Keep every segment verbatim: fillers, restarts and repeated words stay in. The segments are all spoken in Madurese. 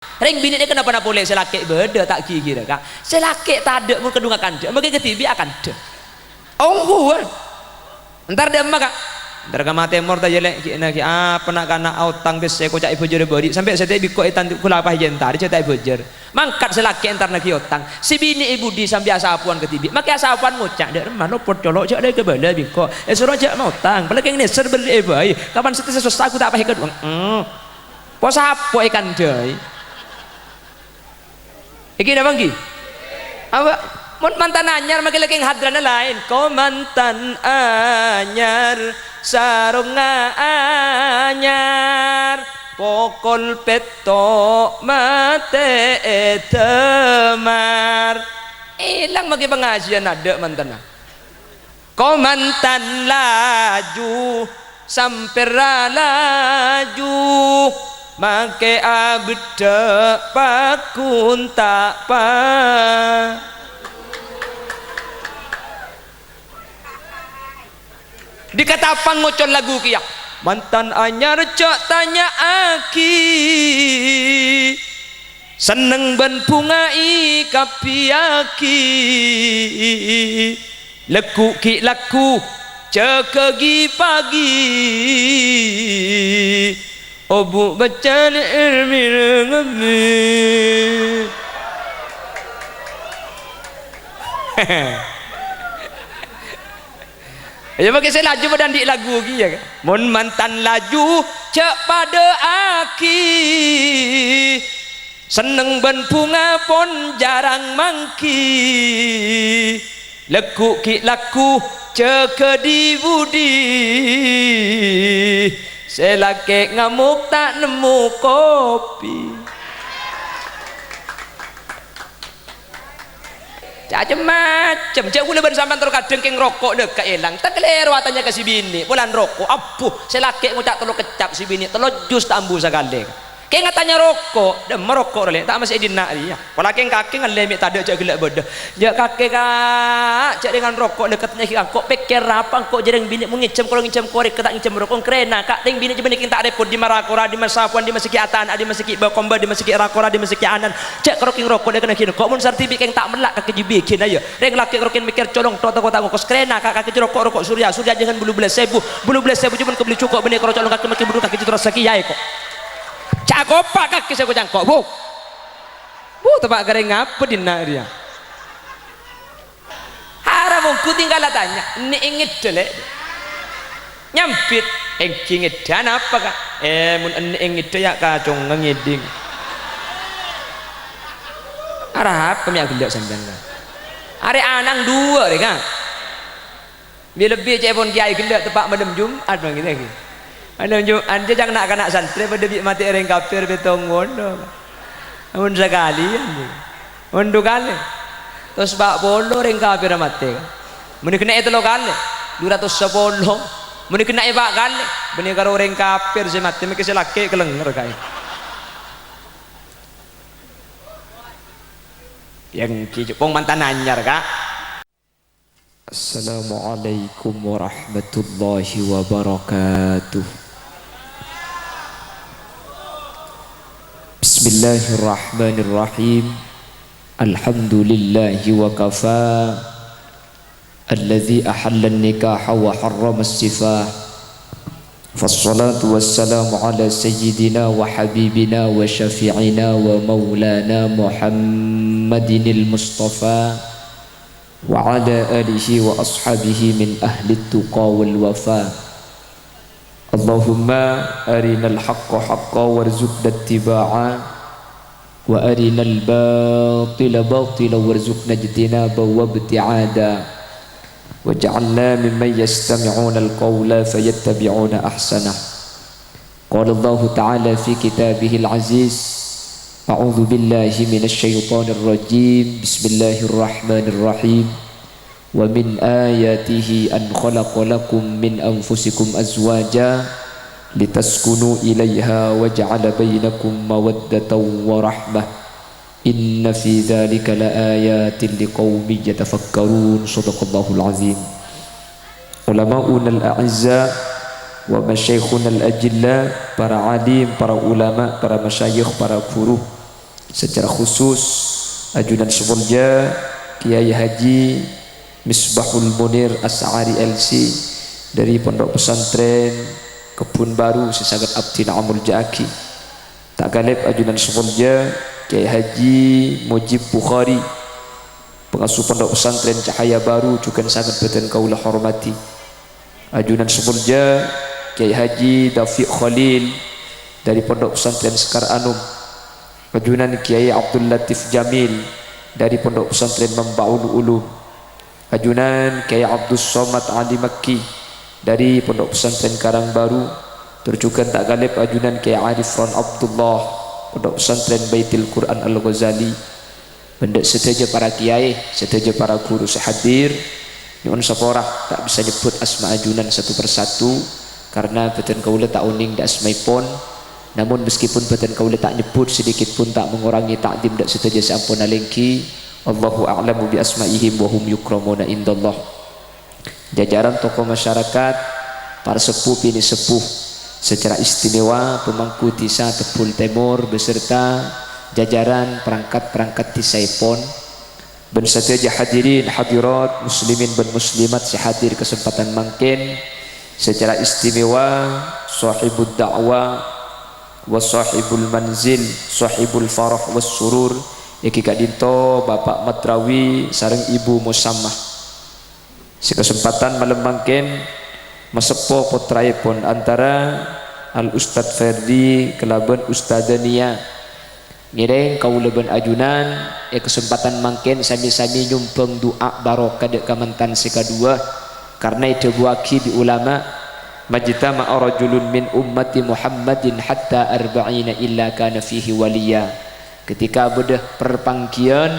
Rèng binè' nèka napa-napa polè, sè lakè' bâdâ ta' ghighirâ, Ka'. Sè lakè' tadâ' mon kadhung akandhâ, mangkè kadhibi' akandhâ. Ongghuwân. Entar dâ' emma, Ka'. Entar ka Matèmor ta' iyâ, Lè', ghi' na-, ghi' apa na'-kana' aotang pèssè koca' èbhâjâr bâri', sampè' sè ta' èbiko ètan-, kulapa èjhântarè jhâ' ta' èbhâjâr. Mangkat sè lakè' entar na ghi' otang. Sè binè' è budi sampè' asapowan kadhibi'. Makè asapowan ngoca', "Dâ' remma lopot colo' jhâ' la èkabâlâ bi' engko'. Èsoro jhâ' maotang. Palèng nèser berri'è bhâi. Kapan satèya sè sossa ghu ta' pas èkadhu-, mm-mm." Posa apo èkandhâi? Èngghi napa èngghi? Apa? Mon mantan anyar, makè lakè' hadrana laèn. Ko mantan anyar, sarongnga anyar, pokol petto' matè èdâmar. Èlang makè pangajiân adâ' mantanna. Ko mantan laju, sampèra laju, makè abeddhâ' paghun ta' pa-, dikatapang ngocol lagu kèya. Mantan anyar jhâ' tanya'aghi. Senneng bân bhunga èkabbhiyâghi. Lagghu' ghi' lagghu', jâgâ ghi-paghi. Obu' bâccana èlmina ngabbhi. Iyâ, makè sè laju padâ andi' lagu kèya, Ka'. Mon mantan laju, jhâ' padâ'âghi. Senneng bân bhunga pon jhârâng mangghi. Lagghu' ghi' lagghu', jâgâ dhi-budhi. Sè lakè' ngamok ta' nemmo kopi. Cem-macem. Jhâ' ghulâ bân sampèyan terro kadhâng kèng roko' lè' ka èlang. Ta' kalèro atanya ka sè binè', polana roko'. Abbu, sè lakè' ngoca' tello keccap, sè binè' tello jus ta' ambu sakalè. Kèng atanya roko', dâ' emma roko' rè, Lè', ta' massè è dinna' rèya. Pola kèng kakè ngallè mè' tadâ' jhâ' ghellâ' bâdâ. Jhâ' kakè, Ka', jhâ' rèngan roko' lè' katanya ghi' engko', pèkkèr apa engko' jhâ' rèng binè' mon ngènjhâm kolo ngènjhâm korèk, Ka', rèng binè' jhâ' bânnè kèng ta' rèpot, dimma ra-kora, dimma sapowan, dimma sakè' atana', dimma sakè' bâ-, komba, dimma sakè' ra-kora, dimma sakè' anan. Jhâ' karo kèng roko' lè' kennèng ghi' engko', mon sardhibi' kèng ta' mella' kakè jhâ' bhidhâna, yâ. Rèng lakè' karo kèng mèkkèr colong, to-, tako' ta' ngokos. Krèna, Ka', kakè jhâ' roko', roko' surya, surya jhângan bulu bellâs èbu, bulu bellâs èbu jhâ' mon kabellè jhuko' bânnè karo colong kakè mèkkèr budhung kakè jhâ' terros sakèya, èko. Ca'kopa' kakè sè ko-cangko', Bu. Bu, teppa' karè ngapa dinna' rèya? Haram ongghu tinggal atanya, "Enne'è ngèdhâ, Lè'?" Nyambit, "Èngghi ngèdhâ, napa, Ka'?" "Eh, mon enne'è ngèdhâ, yâ kacongngè ngèdhing." Arapa mè' aghellâ' sampèyan, Ka'? Arè anang duwâ' rè, Ka'. Bi-, lebbi cè' pon kèyaè ghellâ' teppa' malem Jum'at, mangkèn, ghi. Malem Jum'at jhâ' ca'na na'-kana' santrè padâ bi' matè'è rèng kafir pètto' ngono. Mon sakalèyan, ghi. Mon du kalè. Satos pa' polo rèng kafirra matè. Mon èghenna'è tello kalè, du ratos sapolo. Mon èghenna'è pa' kalè, bânnè karo rèng kafir sè matè, mèkkè sè lakè' kalènger kaè. Yang cicipong mantan anyar, Ka'. Assalamualaikum warahmatullahi wabarakatuh. Bismillahirrahmanirrahim. Alhamdulillahi wa kafa. Alladzi ahallan nikaha wa harramas sifah. Fassalatu wassalamu ala sayyidina wa habibina wa syafi'ina wa maulana Muhammadinil Mustafa. Wa ala alihi wa ashabihi min ahlit tuqa wal wafa. Allahumma arinal haqqa haqqa warzuqna ittiba'a, wa arinal batila batila warzuqna ijtinaba wa ibti'ada. Waj'alna mimman yastami'unal qawla fayattabi'una ahsanah. Qala Allahu ta'ala fi kitabihil aziz, a'udzu billahi minasy syaithanir rajim. Bismillahirrahmanirrahim. Wa min ayatihi an khalaqa lakum min anfusikum azwaja litaskunu ilaiha wa ja'ala bainakum mawaddatan wa rahmah. Inna fi dzalika laayatil liqaumin yatafakkarun. Shadaqallahul azim. Ulama'unal a'izza wa masyayikhunal ajilla, para alim, para ulama, para masyayikh, para guru, Secara khusus, ajunan sè molja Kiai Haji Misbahul Munir Asy'ari, L C, dari Pondok Pesantren Kebun Baru sè sanget abdhina amolja'aghi. Ta' ghâlib ajunan sè molja Kiai Haji Mujib Bukhari, pangasuh Pondok Pesantren Cahaya Baru, jhughân sanget bhâdhân kaulâ hormadhi. Ajunan sè molja Kiai Haji Dafiq Khalil dari Pondok Pesantren Sekar Anum. Ajunan Kiai Abdul Latif Jamil dari Pondok Pesantren Mambaul Ulum. Ajunan Kiai Abdus Somad Ali Makki dari Pondok Pesantren Karangbaru. Tor jhughân ta' ghâlib ajunan Kiai Arif Ron Abdullah, Pondok Pesantren Baitil Quran Al-Ghazali. Bân dâ' sadhâjâ para kiai, sadhâjâ para ghuru sè hadir, nyo'on sapora ta' bisa nyebbhut asma ajunan satu per satu, karna bhâdhân kaulâ ta' onèng dâ' asmaèpon. Namun, meskipun bhâdhân kaulâ ta' nyebbhut, sedikit pun ta' mengurangi ta'zim dâ' sadhâjâ sè ampon alèngghi. Allahu a'lamu bi asma'ihim wa hum yukramuna indallah. Jajaran tokoh masyarakat, para seppo binè' seppo, secara istimewa pemangku dhisa Tebbul Tèmor beserta jajaran perangkat-perangkat dhisaèpon, bân sadhâjâ hadirin hadirat muslimin bân muslimat sè hadir kasempadhân mangkèn, secara istimewa sahibud da'wah wa sahibul manzil, sahibul farah was surur, èngghi ka'dinto Bapak Madrawi sareng Ibu Musammah. Sè kasempadhân malem mangkèn maseppo pottraèpon antara Al Ustadz Ferdi kalabân Ustadzah Nia. Ngèrèng kaulâ bân ajunan è kasempadhân mangkèn sami-sami nyombhâng du'a barokah dâ' ka mantan sè kaduwâ, karna èdhâbuwâghi bi' ulama, "Majtama'a rajulun min ummati Muhammadin hatta arba'ina illa kana fihi waliya." Ketika bâdâ parpangghiyân,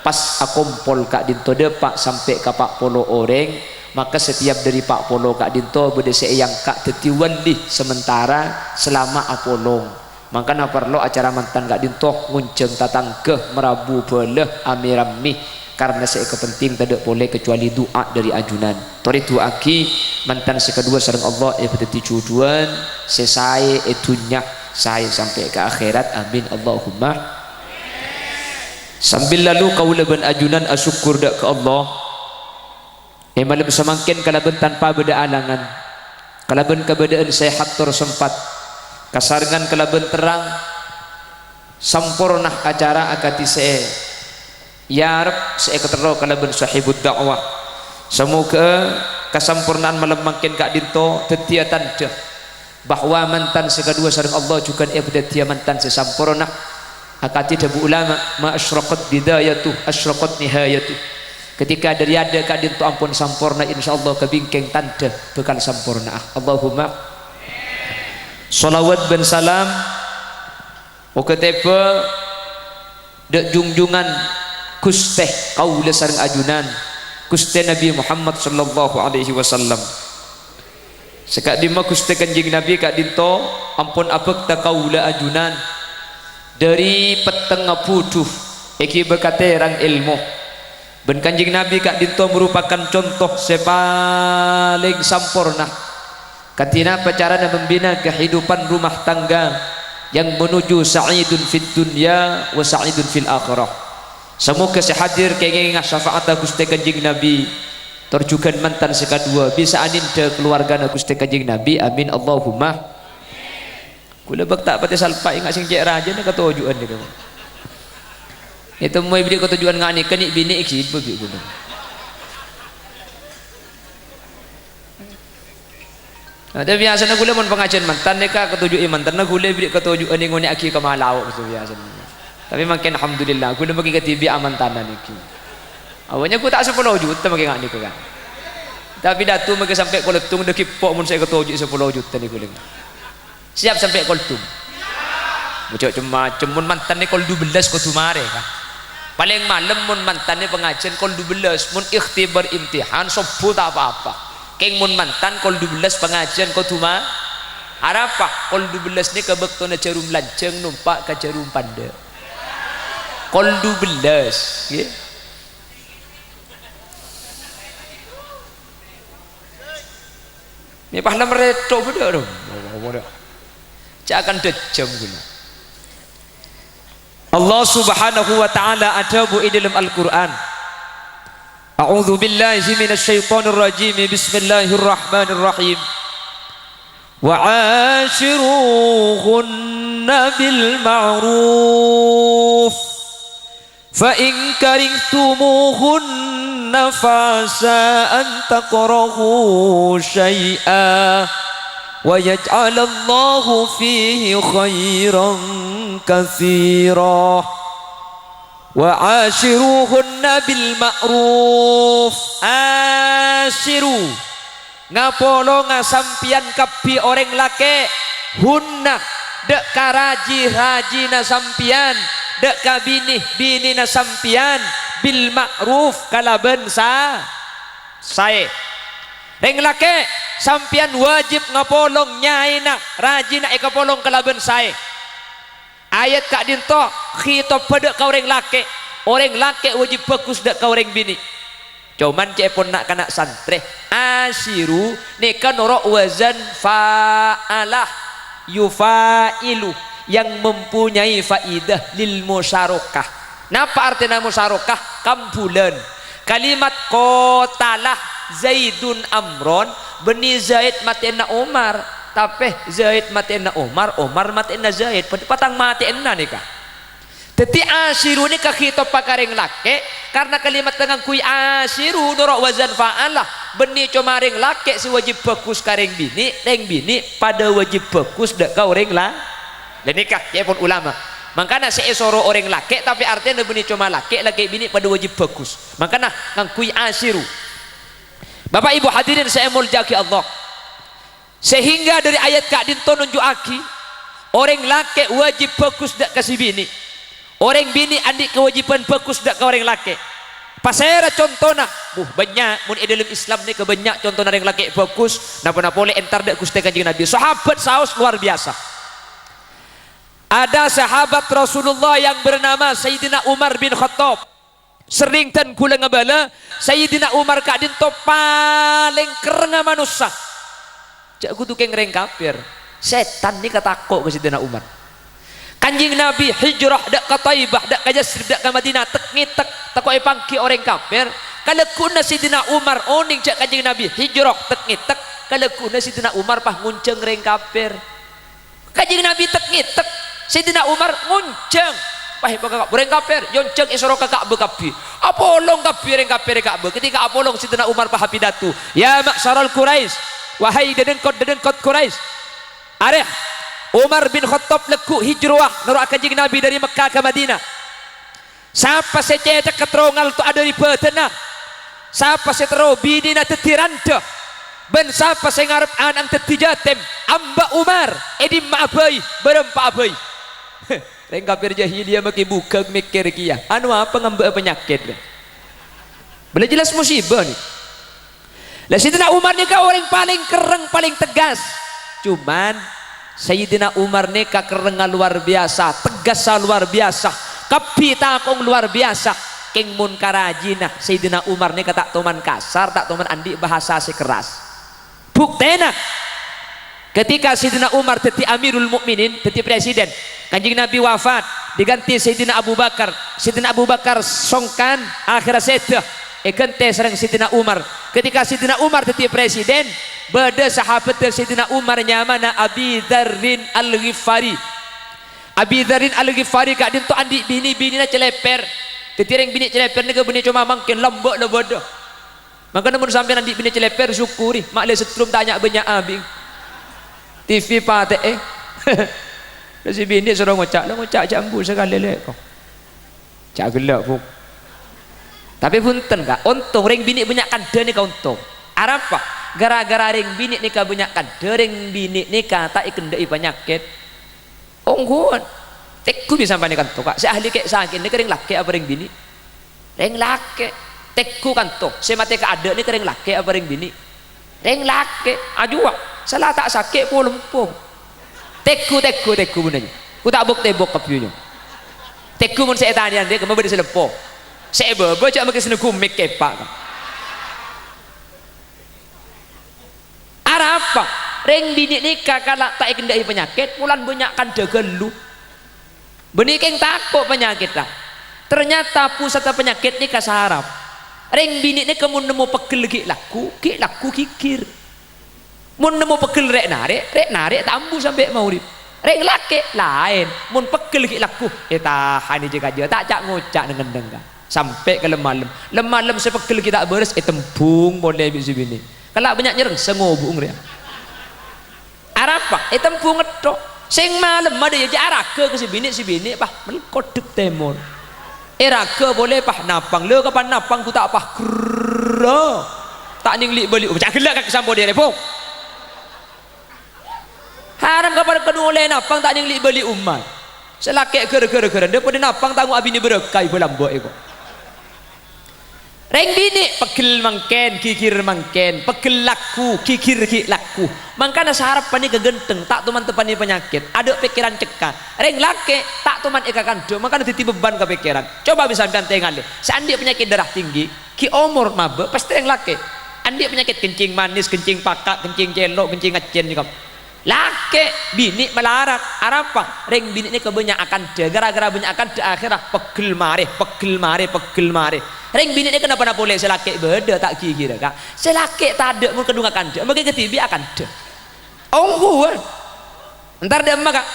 pas akompol ka'dinto dâpa' sampè' ka pa' polo orèng, maka setiap dâri pa' polo ka'dinto bâdâ sè èangka' dhâddhi wali sementara selama apolong. Mangkana parlo acara mantan ka'dinto ngonjhâng tatangghâ, marabu bhâlâ, ame-ramme. Karna sè èkapenting tadâ' polè kacuali du'a dâri ajunan. Torè du'aaghi mantan sè kaduwâ sareng Allah èpadhâddhi jhudhuwân sè saè è dhunnya, saè sampè' ka akhèrat. Amin, Allahumma. Sambil lalu kaulâ bân ajunan asokkor dâ' ka Allah, è malem samangkèn kalabân tanpa bâdâ alangan, kalabân kabâdâ'ân sehat tor sempat, kasarengngan kalabân terrang, samporna acara akadhi sè èarep sè èkaterro kalabân sahibud da'wah. Samoghâ kasamporna'an malem mangkèn ka'dinto dhâddhiyâ tandhâ bahwa mantan sè kaduwâ sareng Allah jhughân èpadhâddhiyâ mantan sè samporna. Akadhi dhâbu ulama, "Ma asyraqat bidayatuh, asyraqat nihayatuh." Ketika dâri adâ' ka'dinto ampon samporna, insyaallah ka bingkèng tandhâ bhâkal samporna'a. Allahumma. Shalawat bân salam moghâ tèbâ dâ' junjungan Ghustè kaulâ sareng ajunan, Ghustè Nabi Muhammad sallallahu alaihi wasallam. Sè ka'dimma Ghustè Kanjeng Nabi ka'dinto ampon abhâkta kaulâ ajunan dâri pettengnga budhu èghibâ ka terrang èlmo. Bân Kanjeng Nabi ka'dinto merupakan conto sè palèng samporna. Kadhi napa carana membina kehidupan rumah tangga yang menuju sa'idun fid dunya wa sa'idun fil akhirah. Samoghâ sè hadir kèngènga syafa'atta Ghustè Kanjeng Nabi, tor jhughân mantan sè kaduwâ bisa anèndhâ kalowarghâna Ghustè Kanjeng Nabi. Amin, Allahumma. Kaulâ bâk ta' patè salpa' enga' sè cè' rajâna katoju'ân nèka. Ètemmoè bâdâ katoju'ân nga' nèka nè'-binè' èghibâ bi' kaulâ. Nah, tapè biyasana kaulâ mon pangajiyân mantan nèka katoju'i mantanna kaulâ bâdâ katoju'ân ngonè'aghi ka Malao biyasana. Tapè mangkèn alhamdulillah kaulâ makè kadhibi' amantanan nèka. Awalnya ghu ta' sapolo juta makè nga' nèka, Ka'. Tapè dâtu makè sampè' kolèttong dâggi' po' mon sè èkatoju'i sapolo juta nèka kaulâ. Siap sampè' koldum? Ojo cem-macem, mon mantan nè kol dubellâs kodhu marè, Ka'. Palèng malem mon mantan nè pangajiyân kol dubellâs, mon ikhtibar imtihan, sobbhu ta' pa-apa. Kèng mon mantan kol dubellâs pangajiyân kodhu ma-, arapa? Kol dubellâs nèka bâktona jhârum lanjhâng nompa' ka jhârum pandâ'. Kol dubellâs, ngghi. Mè' pas la marètho bâdâ, ro. Ca'na dâjjhâm ghulâ. Allah Subhanahu wa Ta'ala adhâbu è dhâlem Al-Qur'an, "A'udzubillahi minasyaitonirrajim. Bismillahirrahmanirrahim. Wa 'asyiruhunna bil ma'ruf. Fa in karihtumuhunna fa 'asa an takrahu syai'a wa yaj'alallahu fihi khairan katsira." "Wa 'asyiruhunna bil ma'ruf." Asyiru, ngapolonga sampèyan kabbhi orèng lakè', hunna, dâ' ka raji-rajina sampèyan, dâ' ka binè-binèna sampèyan, bil ma'ruf, kalabân sa-, saè. Rèng lakè', sampèyan wajib ngapolong nyaèna, rajina èkapolong kalabân saè. Ayat ka'dinto khitobbhâ dâ' ka orèng lakè'. Orèng lakè' wajib bhâghus dâ' ka orèng binè'. Coma ca'èpon na'-kana' santrè, asyiru nèka noro' wazan fa'ala, yufa'ilu, yang mempunyai faidah lil musyarakah. Napa artèna musyarakah? Kambhulân. Kalimat qatala Zaidun Amron, bânnè Zaid matè'ana Umar. Tapè Zaid matè'ana Umar, Umar matè'ana Zaid. Bânnè patang matè'ana nèka. Dhâddhi asyiru nèka khitobbhâ ka rèng lakè', karna kalimat ngangghuy asyiru noro' wazan fa'ala. Bânnè coma rèng lakè' sè wajib bhâghus ka rèng binè', rèng binè' padâ wajib bhâghus dâ' ka orèng la-, la nèka ca'èpon ulama. Mangkana sè èsoro orèng lakè', tapè artèna bânnè coma lakè', lakè' binè' padâ wajib bhâghus. Mangkana ngangghuy asyiru. Bapa' Ibu hadirin sè èmoljâ'aghi Allah. Sehingga dhâri ayat ka'dinto nonjhu'aghi, orèng lakè' wajib bhâghus dâ' ka sè binè'. Orèng binè' andi' kawâjibhân bhâghus dâ' ka orèng lakè'. Pasèra contona? Buh, bânnya'. Mon è dhâlem Islam nèka bânnya' contona rèng lakè' bhâghus. Napa-napa polè entar dâ' Ghustè Kanjeng Nabi. Sahabat saos luar biasa. Ada sahabat Rasulullah yang bernama Sayyidina Umar bin Khattab. Serrèng dân kaulâ ngabâlâ, Sayyidina Umar ka'dinto palèng kerrengnga manossa. Jhâ' kodhu kèng rèng kafir. Sètan nèka tako' ka Sayyidina Umar. Kanjeng Nabi hijrah dâ' ka Thaibah, dâ' ka Yasrib, dâ' ka Madinah, tek-ngètek, tako' èpangghi orèng kafir. Kalagghuwânna Sayyidina Umar onèng jhâ' Kanjeng Nabi hijrah, tek-ngètek, kalagghuwânna Sayyidina Umar pas ngonjhâng rèng kafir. Kanjeng Nabi tek-ngètek, Sayyidina Umar ngonjhâng. Wah, èpakaka-, orèng kafir, èonjhâng èsoro ka Ka'bah kabbhi. Apolong kabbhi orèng kafir è Ka'bah. Ketika apolong, Sayyidina Umar pas apidato, "Ya ma'syaral Quraisy, wahai dhâdhângkot-dhâdhângkot Quraisy." Arèya, Umar bin Khattab lagghu' hijrah noro'a Kanjeng Nabi dhâri Mekkah ka Madinah. Sapa sè cècèkka terro ngalto'a dhâri bhâdhânna? Sapa sè terro binèna dhâddhi randhâ? Bân sapa sè ngarep ana'na dhâddhi jhâtèm? Amba' Umar, è dimma'a bhâi, bârâmpa'a bhâi. Rèng kafir jahiliyah makè bhughâng mèkkèr kèya. Anu apa ngamba'a panyakèt? Bâlâ jelas musibah nèka. Lah, Sayyidina Umar nèka orèng palèng kerreng, palèng tegas. Cuman, Sayyidina Umar nèka kerrengnga luar biyasa, teggassa luar biyasa, kabbhi takong luar biyasa. Kèng mon ka rajina, Sayyidina Umar nèka ta' toman kasar, ta' toman andi' bhâsa sè kerras. Buktèna, Ketika Sayyidina Umar dhâddhi Amirul Mukminin, dhâddhi presiden, Kanjeng Nabi wafat, diganti Sayyidina Abu Bakar. Sayyidina Abu Bakar songkan, akhèrra sèdhâ, èghântè sareng Sayyidina Umar. Ketika Sayyidina Umar dhâddhi presiden, bâdâ sahabat Sayyidina Umar nyamana Abi Dzarrin Al-Ghifari. Abi Dzarrin Al-Ghifari ka'dinto andi' binè, binèna cèlèpèr. Dhâddhi rèng binè' cèlèpèr nèka bânnè coma mangkèn, lambâ' la bâdâ. Mangkana mon sampèyan andi' binè' cèlèpèr, sokkori, ma' lè setrum ta' nya'-bânnya' abing. T V patè'è. Terros sè binè' soro ngoca', "Lo ngoca' jhâ' ambu sakalè, Lè', ko'." Jhâ' ghellâ', Bu'. Tapè bhunten, Ka', ontong rèng binè' bânnya' kandhâ nèka ontong. Arapa? Ghârâ-ghârâ rèng binè' nèka bânnya' kandhâ, rèng binè' nèka ta' èkendhâ'i panyakèt. Ongghuwân. Tèngghu bi' sampèyan kanto, Ka'. Sè ahli kè'-sakè'na kè rèng lakè' apa rèng binè'? Rèng lakè'. Tèngghu kanto, sè matè kaadâ' nèka rèng lakè' apa rèng binè'? Rèng lakè'. Ajuwâ, sala ta' sakè' polèmpo. Tèngghu, tèngghu, tèngghu bhunten. Ku ta' bok-tèbok kabbhi nyo. Tèngghu mon sè ètanèyan rè kemma bâdâ sè lempo. Sè è bâbâ jhâ' makè sè nèngghu mèk kèpa', Ka'. Arapa? Rèng binè' nèka kala' ta' èkendhâ'i panyakèt, polana bânnya' kandhâ ghâllu. Bânnè kèng tako' panyakèdhâ. Ternyata pusatna panyakèt nèka saraf. Rèng binè' nèka mon nemmo pegghel ghi' lagghu, ghi' lagghu ghighir. Mon nemmo pegghel rè'-narè', rè'-narè' ta' ambu sampè' maghrib. Rèng lakè' laèn, mon pegghel ghi' lagghu, ètahanè jâ-kajâ, ta' ca'-ngoca' neng-enneng, ka. Sampè' ka lem-malem. Lem-malem sè pegghel ghi' ta' bârâs, ètembhung polè bi' sè binè'. Kala' bânnya' nyerrèng, sè ngobu'eng rèya. Arapa? Ètembhung ngetthok. Sèng malemma dâ' iyâ jâ' araghâ ka sè binè', sè binè', pas, mèlkot dâ' tèmor. Èraghâ polè, pas, napang. Lha, kapan napang ghu ta' pas, gerrâ. Ta' nèng li'-bâli'. Ca' ghellâ' ka sampo dâri, Pok. Haram kapan kadhu ollè napang ta' nèng li'-bâli' ommat. Sè lakè' ghâr-ghâr-ghâr, dâ' padâ napang tango abinè bârâkah, ibu lambâ' èko. Rèng binè' pegghel mangkèn, ghighir mangkèn, pegghel lagghu, ghighir ghi' lagghu. Mangkana saraf panèka ghântheng, ta' toman teppanè panyakèt, adâ' pèkkèran cekka. Rèng lakè' ta' toman èkakandhâ, mangkana dhâddhi beban ka pèkkèran. Coba bi' sampèyan tèngalè, sè andi' panyakèt darah tinggi, ghi' omor mabâ', pastè rèng lakè'. Andi' panyakèt kencing manis, kencing paka', kencing cèlo', kencing accèn, nèka. Lakè', binè' malarat. Arapa? Rèng binè' nèka bânnya' akandhâ. Ghârâ-ghârâ bânnya' akandhâ, akhèrra pegghel marè, pegghel marè, pegghel marè. Rèng binè' nèka napa-napa polè sè lakè' bâdâ ta' ghighirâ, Ka'. Sè lakè' tadâ' mon kadhung akandhâ, mangkè kadhibi' akandhâ. Ongghuwân. Entar dâ' emma, Ka'.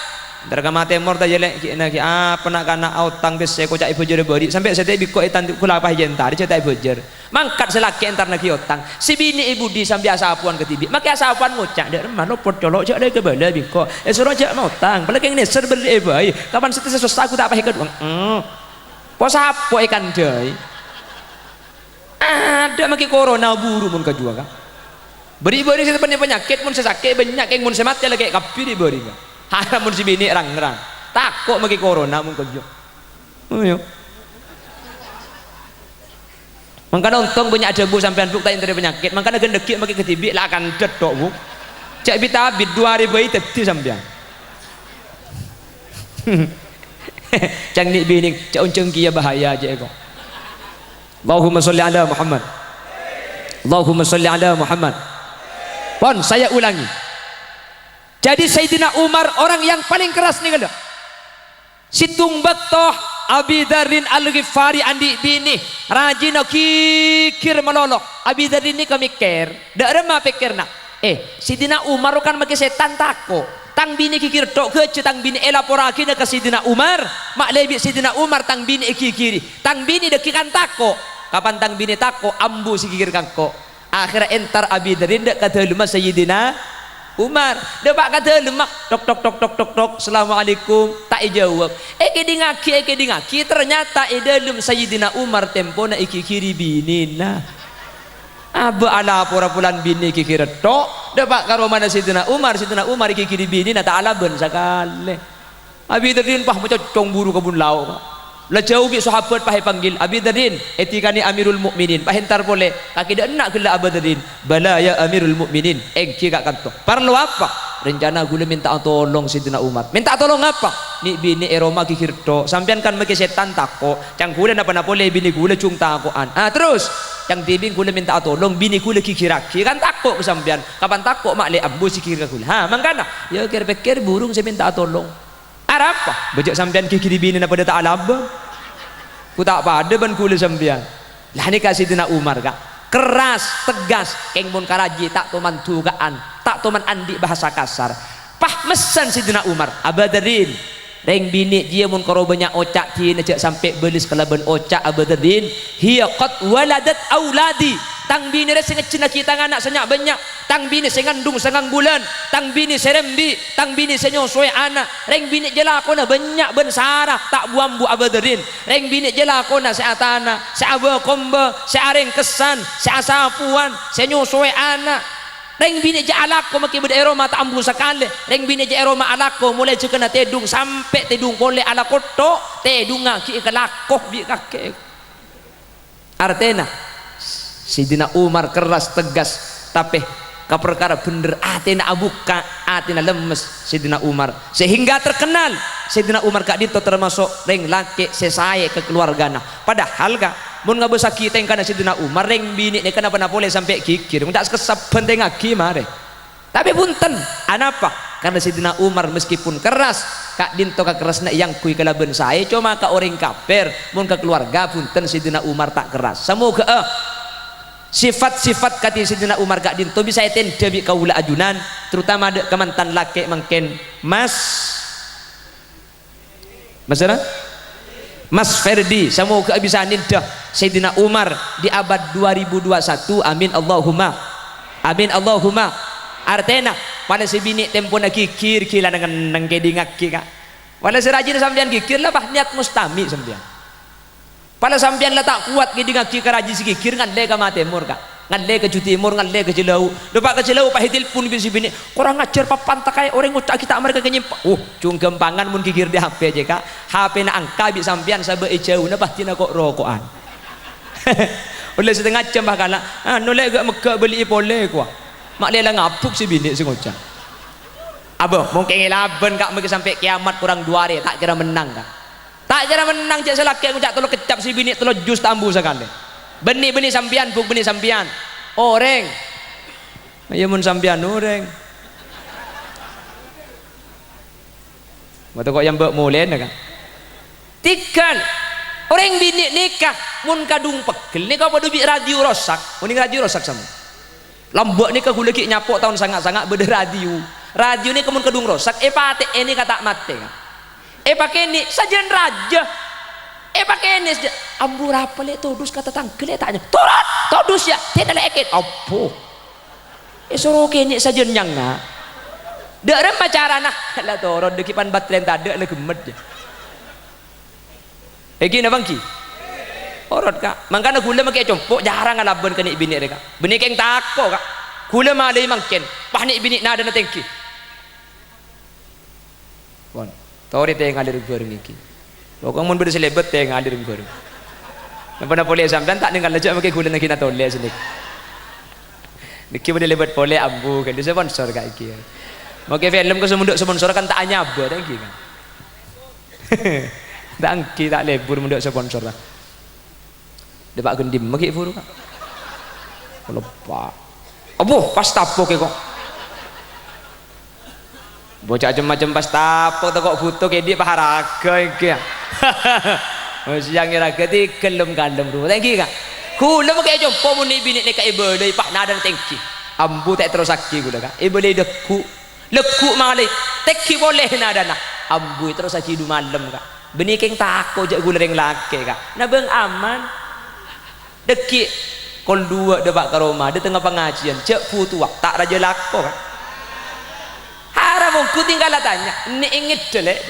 Entar ka matè mor ta' jâ, Lè', ghi'na ghi' apa na'-kana' aotang pèssè koca' èbhâjârâ bâri', sampè' sè ta' bikko' ètantu kulapa jâ entar, jâ ta' èbhâjâr. Mangkat sè lakè' entar naghi otang. Sè binè' è budi sambi asapowan kadhibi'. Makè asapowan ngoca', "Dâ' remma lopot colo', jâ' la èkabâlâ bi' engko'. Èsoro jâ' maotang. Palakèng nèser berri'è bhâi. Kapan satèya sossa ghu ta' pas èkadhuwâng." Mm. Po-sapo èkandhâi. Adâ' makè korona buru mon kajuwâ, Ka'. Bâri'-bâri' sè teppanè panyakèt, mon sè sakè' bânnya', kèng mon sè matè lakè' kabbhi ri'-bâri', Ka'. Haram mon sè binè' rang-ngrang. Tako' makè korona mon kajuwâ. Oh, iyâ. Mangkana ontong bânnya' adhâbu sampèyan, Bu, ta' èntarè panyakèt. Mangkana ghândhâghi' makè kadhibi' la akandhât tok, Bu. Jâ' bit-abit, du arè bhâi dhâddhi sampèyan. Cang nè' binèng, jâ' onjhâng kèya bahaya jâ' èko. Allahumma sholli ala Muhammad. Allahumma sholli ala Muhammad. Pon, saya ulangi. Jadi Sayyidina Umar orang yang paling keras nèka, lho. Sèttong bâkto Abi Dzarrin Al-Ghifari andi' binè, rajina ghighir malolo. Abi Dzarrin nèka mèkkèr, dâ' remma pèkkèrna, "Eh, Sayyidina Umar kan makè sètan tako'. Tang binè ghighir tok ghâjâ tang binè èlaporraghina ka Sayyidina Umar, ma'lè bi' Sayyidina Umar tang binè èghighiri. Tang binè dâggi' kan tako'. Kapan tang binè tako', ambu sè ghighir ka engko'." Akhèrra èntar Abi Dzarrin dâ' ka dâlemma Sayyidina Umar. Dâpa' ka dâlemma, tok, tok, tok, tok, tok, tok, "Assalamualaikum." Ta' èjâwâb. Èkèdingngaghi, èkèdingngaghi, ternyata è dâlem Sayyidina Umar tempona èghighiri binèna. Abâ' alapora polana binè ghighir tok, dâpa' ka romana Sayyidina Umar, Sayyidina Umar èghighiri binèna ta' alabân sakalè. Abi Dzarrin pas macoccong buru ka bun lao', Ka'. La jâu bi' sahabat pas èpanggil, "Abi Dzarrin, ètikanè Amirul Mukminin." Pas èntar polè, "Kakè dâ' enna' ghellâ' Aba Dzarrin?" "Bala, ya Amirul Mukminin." "Èngghi, Ka', kanto." "Parlo apa?" "Rencana ghulâ mènta'a tolong Sayyidina Umar." "Mènta'a tolong apa?" "Nè' binè è roma ghighir tok. Sampèyan kan makè sètan tako'. Ca'na ghulâ napa-napa polè binè ghulâ jhung tako'an. Ah, terros?" "Ca'na dhibi' ghulâ mènta'a tolong binè ghulâ ghighirraghi. Kan tako' ka sampèyan. Kapan tako' ma'lè ambu sè ghighir ka ghulâ." Ha, mangkana, yâ kèr-pèkkèr burung sè mènta'a tolong. Arapa? Bâjâ' sampèyan ghighiri binèna padâ ta' alabân. Ghu ta' padâ bân ghulâ sampèyan. Lah, nèka Sayyidina Umar, Ka'. Keras, tegas, kèng mon ka rajina ta' toman dhuka'an, ta' toman andi' bahasa kasar. Pas mèsan Sayyidina Umar, "Aba Dzarrin, rèng binè' jiyâ mon karo bânnya' oca' dinah jâ' sampè' bâles kalabân oca', Aba Dzarrin, hiya qad waladat auladi, tang binè rèya sè ngajhânnaghi tang ana' sè nya'-bânnya'." Tang binè sè ngandung sangang bulân, tang binè sè rembi', tang binè sè nyosowè ana'. Rèng binè' jâ lakona bânnya' bân sara, ta' bu-ambu Aba Dzarrin. Rèng binè' jâ lakona sè atana', sè abâ-kombâ, sè arèngkessan, sè asapowan, sè nyosowè ana'. Rèng binè' jâ alako makè bâdâ è roma ta' ambu sakalè. Rèng binè' jâ è roma alako molaè jhâkana tèdung sampè' tèdung polè alako tok, tèdungnga ghi' èkalako bi' kakè. Artèna, Sayyidina Umar kerras, tegas, tapè ka parkara bhendher atèna abukka', atèna lemmes Sayyidina Umar. Sehingga terkenal Sayyidina Umar ka'dinto termasuk rèng lakè' sè saè ka kaluwargana. Padahal, Ka', mon ngabâssaghi tèngkana Sayyidina Umar, rèng binè' nèka napa-napa polè sampè' ghighir. Mon ta' sakessap bhântèngngaghi marè. Tapè bhunten, anapa? Karna Sayyidina Umar meskipun keras, Ka'dinto kakerrassanna èangghuy kalabân saè, coma ka orèng kafir, mon ka kalowarga, bhunten, Sayyidina Umar ta' kerras. Samoghâ'â sifat-sifat kadhi Sayyidina Umar ka'dinto bisa ètendhâ bi' kaulâ ajunan, terutama dâ' ka mantan lakè' mangkèn, Mas, Mas sèra? Mas Ferdi, samoghâ'â bisa nendhâ Sayyidina Umar di abad dua ribu dua satu. Amin, Allahumma. Amin, Allahumma. Artèna, pala sè binè' tempona ghighir, ghilâ neng-enneng kèdingngaghi, Ka'. Pala sè rajina sampèyan ghighir, la pas niyat mustami' sampèyan. Pala sampèyan la ta' kowat kèdingngaghi ka raji sè ghighir, ngallè ka ma' tèmor, Ka'. Ngallè ka jhu tèmor, ngallè ka jhu lao'. Dâpa' ka jhu lao', pas ètelpon bi' sè binè', "Korang ajhâr, papanta'a kaè orèng ngoca' ghi' ta' marè ka nyèmpa." Uh, jhung ghâmpangan mon ghighir dâri H P, cè', Ka'. H P-na angka bi' sampèyan sabâ' è jhâuna pas dina ko'-roko'an. Ollè satengnga jhâm pas kala', "Anu, Lè', ghâ' megghâ' bâli'i polè, kowa." Ma' lè la ngabuk sè binè' sè ngoca'. Abâ, mon kèngèng labân, Ka', mangkèn sampè' kèyamat korang du arè, ta' kèra mennang, Ka'. Ta' kèra mennang, cè' sè lakè' ngoca' tello keccap, sè binè' tello jus ta' ambu sakalè. Bânnè, bânnè sampèyan, Bu', bânnè sampèyan. Orèng. Iyâ, mon sampèyan orèng. Mata ko' èyambâ' molèna, Ka'. Tigal. Orèng binè' nèka, mon kadhung pegghel nèka padâ bi' radio rosak. Onèng radio rosak, sampèyan? Lambâ' nèka ghulâ ghi' nyapo' taon sanga'-sanga' bâdâ radio. Radio nèka mon kadhung rosak, èpatè'è nèka ta' matè, Ka'. Èpakènè' sajân rajâ. Èpakènè' sajân. Ambu rapa, Lè', todus ka tatangghâ, Lè', ta' nya-, torot, todus, yâ, tèna, Lè', èkèt. Abbo. Èsoro kènè' sajân nyanga. Dâ' remma carana? La torot, dâggi' pan baterèna tadâ', la ghemmet, yâ. Èngghi napa èngghi? Orot, Ka'. Mangkana ghulâ makè compo' jhârâng alabân ka nè'-binè' rè, Ka'. Bânnè kèng tako', Ka'. Ghulâ malè mangkèn, pas nè'-binè' nadâna tèngghi. Pon. Torè tèngalè rèng-bhâreng èngghi. Pokokna mon bâdâ sè lèbât, tèngalè rèng-bhâreng. Napa-napa polè sampèyan ta' nèngal jhâ' makè ghulâ naghi natolè sè nèka. Nèkè bâdâ lèbât polè ambu, kan, sponsor, Ka', èngghi. Makè film ka sè mondhuk sponsor kan ta' anyabâ, ta' èngghi, Ka'? Ta' èngghi, ta' lebur mondhuk sponsor, ta'. Dâpa' ghândhimma ghi' buru, Ka'. Leppa. Abbhu, pas tapo' kè, ko'. Bocah cem-macem pas tapo' tako' bhuto kèdhi' paharaga èngghi, yâ. Wis yang iraga tighâl lem-kalem ru. Ta' èngghi, Ka'. Ghulâ makè compo' mon nè'-binè' nèka èbâlâi, pas nadâna tèngghi. Ambu ta' èterrossaghi ghulâ, Ka'. Èbâlâi dâggu'. Lèggu' malè, tèngghi polè nadâna. Ambu èterrossaghi du malem, Ka'. Bânnè kèng tako' jhâ' ghulâ rèng lakè', Ka'. Nabâng aman. Dâggi' kol duwâ' dâpa' ka roma, dâtengnga pangajiyân, jhâ' bhutowa, ta' rajâ lako, Ka'. Haram ongghu tinggal atanya, "Nè' ngèdhâ, Lè'?"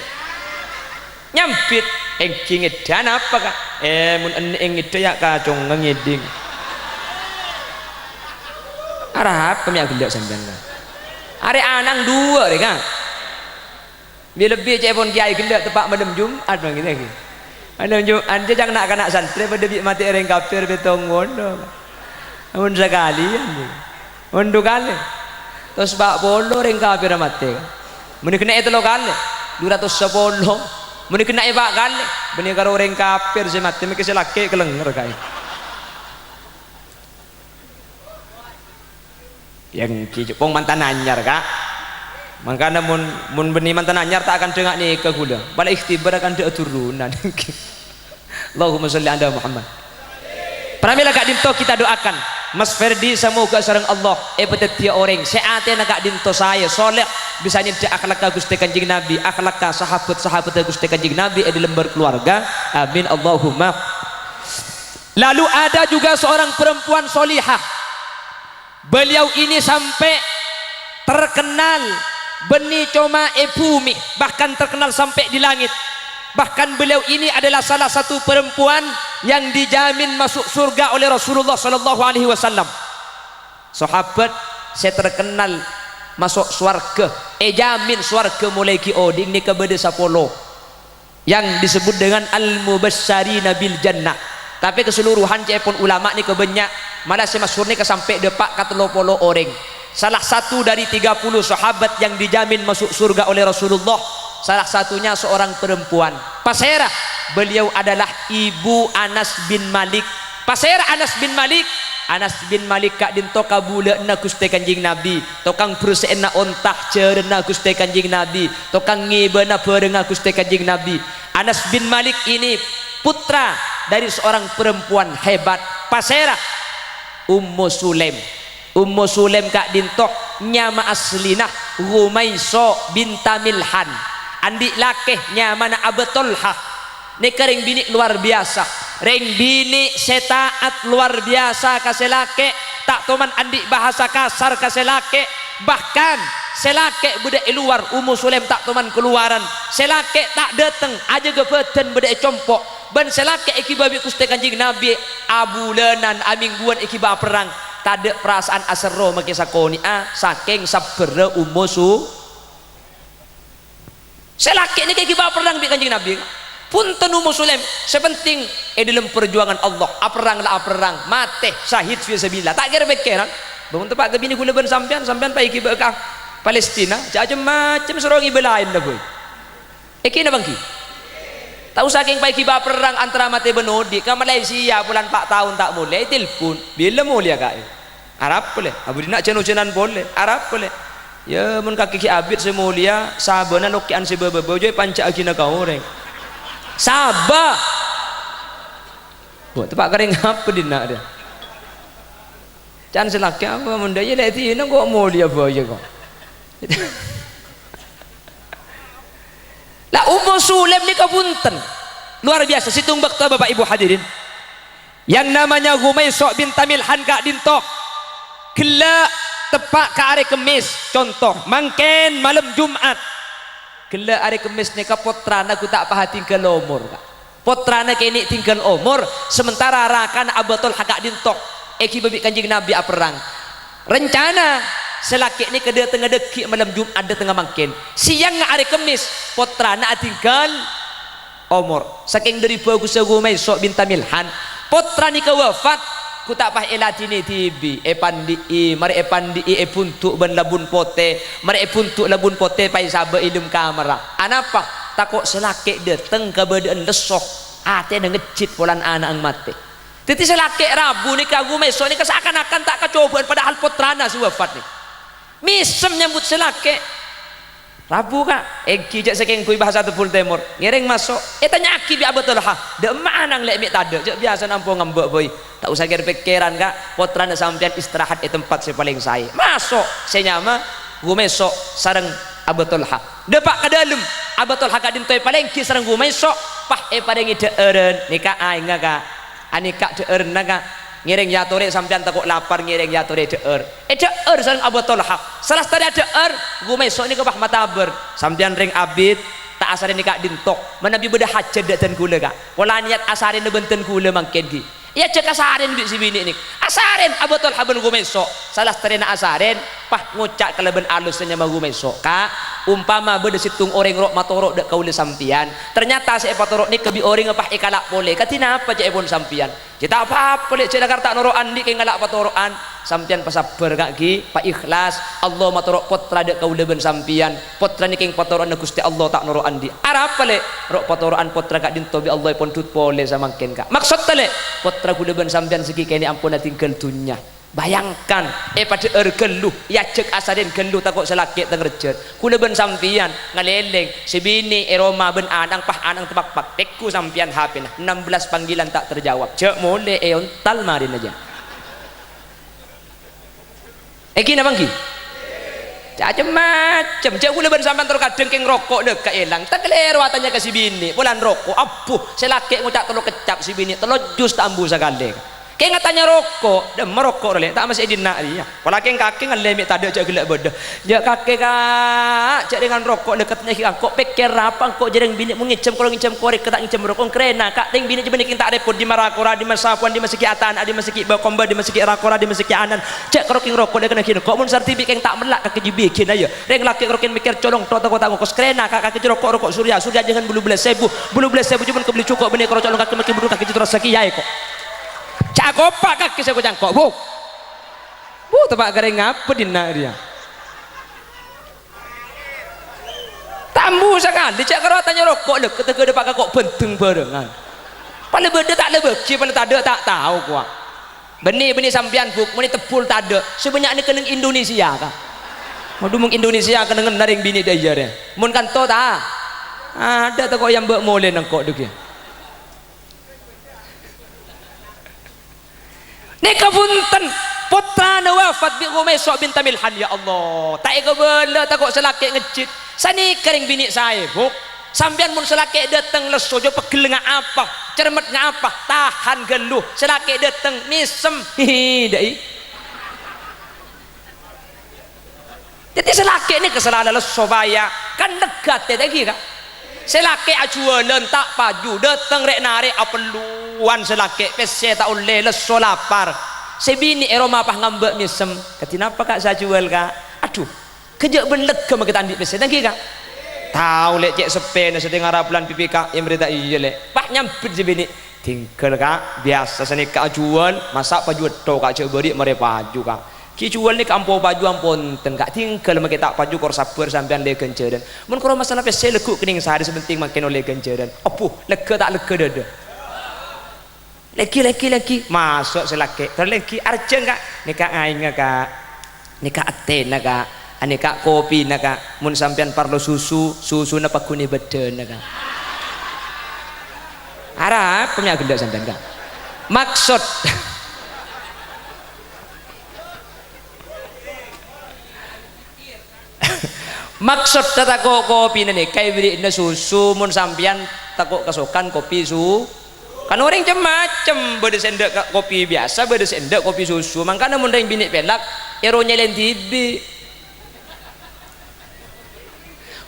Nyambit, "Èngghi ngèdhâ, napa, Ka'?" "Eh, mon ennè' ngèdhâ, yâ, kacongnga ngèdhing." Arapa mè' aghellâ' sampèyan, Ka'? Arè' ana'na duwâ' rè, Ka'. Bi-, lebbi cè'èpon kèyaè ghellâ' teppa' malem Jum'at, bân, gitu, gitu. Malem Jum'at, jhâ' jhâng na'-kana' santrè padâ bi' matè'è rèng kafir pètong polo, Ka'. Mon sakalèyan, gitu. Mon du kalè. Satos pa' polo rèng kafirra matè, Ka'. Mon èghenna'è tello kalè, du ratos sapolo. Mon èghenna'è pa' kalè, bânnè karo rèng kafir sè matè, mèkkè sè lakè' kalènger, Ka'. Èngghi, pong mantan anyar, Ka'. Mangkana mon, mon bânnè mantan anyar ta' akandhâ nga' nèka ghulâ. Pala ikhtibar akandhâ aturunan. Allahumma sholli ala Muhammad. Pramèla ka'dinto kita doakan Mas Ferdi, samoga sareng Allah èpadhâddhiyâ orèng sè atèna ka'dinto saè, sholeh, bisa nèndhâ akhlakka Ghustè Kanjeng Nabi, akhlakka sahabat-sahabatta Ghustè Kanjeng Nabi è dâlem berkeluarga. Amin, Allahumma. Lalu ada juga seorang perempuan sholihah. Beliau ini sampai terkenal bânnè coma è bhumè, bahkan terkenal sampai di langit. Bahkan beliau ini adalah salah satu perempuan yang dijamin masuk surga oleh Rasulullah sallallahu alaihi wasallam. Sahabat sè terkenal maso' sowarghâ, èjamin sowarghâ molaè ghi' odi' nèka bâdâ sapolo. Yang disebut dengan al-mubasysyarina bil jannah. Tapè keseluruhan ca'èpon ulama nèka bânnya', mala sè masyhur nèka sampè' dâpa' ka tello polo orèng. Salah satu dari tiga puluh sahabat yang dijamin masuk surga oleh Rasulullah, salah satunya seorang perempuan. Pasèra? Beliau adalah ibu Anas bin Malik. Pasèra Anas bin Malik? Anas bin Malik ka'dhinto' kabula'anna Ghustè Kanjeng Nabi, tokang bersè'anna onta jhârânna Ghustè Kanjeng Nabi, tokang ngèbâna bhârângnga Ghustè Kanjeng Nabi. Anas bin Malik ini putra dari seorang perempuan hebat. Pasèra? Ummu Sulaim. Ummu Sulaim ka'dhinto' nyama aslina Ghumaisho binta Milhan. Andi' lakè nyamana Abu Tolha. Nèka rèng binè' lowar biyasa. Rèng binè' sè ta'at lowar biyasa ka sè lakè', ta' toman andi' bahasa kasar ka sè lakè'. Bahkan, sè lakè' bâdâ è lowar, Ummu Sulaim ta' toman kalowaran. Sè lakè' ta' dâteng, ajâgâ bhâdhân bâdâ è compo'. Bân sè lakè' èghibâ bi' Ghustè Kanjeng Nabi abulânan, amèngguwân èghibâ aperrang. Tadâ' parasaan aserro makè sakonè'a, sakèng sabbhârrâ Ummu Su-, Sè lakè' nèka èghibâ aperrang bi' Kanjeng Nabi. Bhunten Ummu Sulaim, sè penting è dâlem parjuwangan Allah, aperrang la aperrang, matè syahid fi sabilillah. Ta' kèra-pèkkèran, bân tepa' ka binè kaulâ bân sampèyan, sampèyan pas èghibâ ka Palestina, jhâ' cem-macem soro ngibâ laènna, boy. Èghina bângghi. Ta' osa kèng pas èghibâ aperrang antara matè bân odi', ka Malaysia polana pa' taon ta' molè, ètelpon. Bilâ molèya, Ka'? Arapa lè, abdhina jân-ojânan polè, arapa lè. Ya, mon kakè ghi' abit sè molèya, sabâna lokè'an sè bâ-bâbâ jhâ' èpanjhâ'âghina ka orèng. Sabâ! Wah, tepa' karèng apa dhinna' rèya? Can sè lakè apa mon dâ' iyâ lè' dina kok molèya bhâi kok. La Ummu Sulaim nèka bhunten. Luar biasa, sèttong bâkto, Bapak Ibu hadirin. Yang namanya Ghumaisho binta Milhan ka'dhinto'. Ghellâ' teppa' ka arè Kemmès, conto, mangkèn malem Jum'at. Ghellâ' arè Kemmès nèka pottrana ghu ta' paha tinggal omor, Ka'. Pottrana kènè' tinggal omor, sementara rakana Abu Tolha ka'dhinto' èghibâ bi' Kanjeng Nabi aperrang. Rencana sè lakè' nèka dâtengnga dâggi' malem Jum'at, dâtengnga mangkèn. Sèyangnga arè Kemmès, pottrana atinggal omor. Sakèng dâri bhâghussa Ghumaisho binta Milhan, pottra nèka wafat, ghu ta' pas èladhinè dhibi', èpandi'i, marè èpandi'i èbhundu' bân labun potè, marè èbhundu' labun potè pas èsabâ' è dâlem kamarra. Anapa? Tako' sè lakè' dâteng kabâdâ'ân lesso, atèna ngejjhit polana ana'na matè. Dhâddhi sè lakè' rabu nèka, Ghumaisho nèka saakan-akan ta' kacobâ'ân, padahal pottrana sè wafat nèka. Mèsem nyambut sè lakè'. Rabu, Ka', èngghi jhâ' sakèng bhâi bahasa Tebbul Tèmor. Ngèrèng maso', ètanya'aghi bi' Abu Tolha, "Dâ'emma ana'na lè' mè' tadâ'? Jhâ' biyasana ampo ngambâ' bhâi." "Ta' osa kèra-pèkkèran, Ka', pottrana sampèyan istirahat è tempat sè palèng saè." Maso', sè nyama Ghumaisho sareng Abu Tolha. Dâpa' ka dâlem, Abu Tolha ka'dhinto' èpalèngghi sareng Ghumaisho, pas èparèngè dhâ'ârân. Nèka aèngnga, Ka'. Anèka dhâ'ârânna, Ka'. Ngèrèng èyatorè, sampèyan tako' lapar, ngèrèng èyatorè dhâ'âr. Èdhâ'âr sareng Abu Tolha. Salastarè adhâ'âr, Ghumaisho nèka pas matabâr. "Sampèyan rèng abit, ta' asarènè ka'dhinto'. Manabi bâdâ hajhât dâ' dân kaulâ, Ka'. Pola niyat asarèna bân dân kaulâ mangkèn, ghi." Èajhâk asarèn bi' sè binè' nèka. Asarèn Abu Tolha bân Ghumaisho. Salastarèna asarèn, pas ngoca' kalabân alus sè nyama Ghumaisho, "Ka', ompama bâdâ sèttong orèng ro' matoro' dâ' kaulâ sampèyan, ternyata sè èpatoro' nèka bi' orèngnga pas èkala' polè, kadhi napa ca'èpon sampèyan?" "Jhâ' ta' pa-apa, lè', jhâ' la karta' noro' andi' kèng ngala' patoro'an. Sampèyan pasabbhâr, Ka', ghi, paikhlas. Allah matoro' pottra dâ' kaulâ bân sampèyan. Pottra nèka kèng patoro'anna Ghustè Allah, ta' noro' andi'." "Arapa, lè'?" "Ro' patoro'an pottra ka'dhinto' bi' Allah èpondhut polè samangkèn, Ka'." "Maksoddhâ, lè'?" "Pottra kaulâ bân sampèyan sè ghi' kènè' ampon adhingghâl dhunnya." Bayangkan, èpadhâ'âr ghâllu, èajhâk asarèn ghâllu, tako' sè lakè' ta' ngrejjhât. Kaulâ bân sampèyan ngalèlèng, sè binè' è roma bân ana'na, pas ana'na tepakpak, pèggu sampèyan H P-na, enam belas panggilan tak terjawab. Jhâ' molè èontal marèna, jâ. Èngghi napa èngghi? Cem-macem. Jhâ' kaulâ bân sampèyan terro kadhâng kèng roko' lè' ka èlang. Ta' kalèro atanya ka sè binè', polana roko', abbu, sè lakè' ngoca' tello keccap, sè binè' tello jus ta' ambu sakalè. Kèng atanya roko', dâ'emma roko' rè, lè', ta' massè è dinna' rèya. Pola kèng kakè ngallè mè' tadâ' jhâ' ghellâ' bâdâ. Jhâ' kakè, Ka', jhâ' rèngan roko' lè' katanya ghi' engko', pèkkèr apa engko' jhâ' rèng binè' mon ngènjhâm koro ngènjhâm korèk, ta' ngènjhâm roko', ngrèna, Ka', rèng binè' jhâ' bânnè kèng ta' rèpot, dimma ra-kora, dimma sapowan, dimma sè ghi' atana', dimma sè ghi' bâ-, komba, dimma sè ghi' ra-kora, dimma sè ghi' anan. Jhâ' karo kèng roko' lè' katanya ghi' engko', mon sarti bi' kèng ta' mella' kakè jhâ' bikèn, ayo. Rèng lakè' karo kèng mèkkèr colong, to tako' ta' ngokos, ngrèna, Ka', kakè jhâ' roko', roko' surya, surya jhângan bulu bellâs èbu, bulu bellâs èbu jhâ' mon kabellè jhuko' bânnè karo colong kakè mèkkèr budhung kakè jhâ' terros sakèya, èko. Jhâ' akopa' kakè sè ko-, cangko', Bu. Bu, teppa' karèng apa dinna' rèya? Ta' ambu sakalè, jhâ' karo atanya roko' lè', katanya ghâdhâ pa' ka ko' bhândheng bhârângan. Palè bâdâ ta' lè' bâgi, palè tadâ' ta' tao, kowa. Bânnè, bânnè sampèyan, Bu', mon ètebbhul tadâ', sè bânnya' nèka neng Indonesia, Ka'. Waduh, mon Indonesia kennengnganna rèng binè' dâ' iyâ rè. Mon kanto ta', adâ' tako' èambâ' molè nengko' dâgghi'. Nèka bhunten, pottrana wafat bi' Khumaisho' binta Milhan, ya Allah. Ta' èkabâlâ tako' sè lakè' ngejjhit. Sanèka rèng binè' saè, Bu'. Sampèyan mon sè lakè' dâteng lesso, jhâ' pegghel ngapa, cermet ngapa, tahan ghâllu. Sè lakè' dâteng mèsem, hihi, dâ'i. Dhâddhi sè lakè' nèka sè la lesso bhâjâ, kan lega atè ta' ènggi, Ka'? Sè lakè' ajhuwâlân ta' paju, dâteng rè'-narè' apelluwân sè lakè', pèssè ta' ollè, lesso lapar. Sè binè' è roma pas ngambâ' mèsem. "Kadhi napa, Ka', sè ajhuwâl, Ka'?" "Adhu, ghâjâ' bân lega makè ta' andi' pèssè, ta' ènggi, Ka'?" "Tao, Lè', cè' seppèna sè dâ' ngara bulân P P K M rè ta' iyâ, Lè'." Pas nyambit sè binè', "Dhinggâl, Ka', biyasa sanèka ajhuwâl, masa' paju ètto, Ka', jhâ' bâri' marè paju, Ka'." "Ghi' jhuwâl nèka ampo paju ampo enten, Ka', dhinggâl makè ta' paju, kor sabbhâr sampèyan ollè ghânjhârân. Mon kor masalah pèssè lagghu' kennèng sarè, sè pentèng mangkèn ollè ghânjhârân." Abbhu, lega ta' lega dâdâ? Lèngghi, lèngghi, lèngghi. Maso' sè lakè'. Terros lèngghi, "Arjhâng, Ka'." "Nèka aèngnga, Ka'. Nèka atèna, Ka'. Anèka kopina, Ka'. Mon sampèyan parlo susu, susuna pagghun è bâddhâna, Ka'." Arapa mè' aghellâ' sampèyan, Ka'? Maksod. Maksodda tako' kopina nèka èberri'na susu, mon sampèyan tako' kasokan kopi su-, kan orèng cem-macem, bâdâ sè endâ' ka-, kopi biyasa, bâdâ sè endâ' kopi susu. Mangkana mon rèng binè' pèlak, èro nyèlèn dhibi'.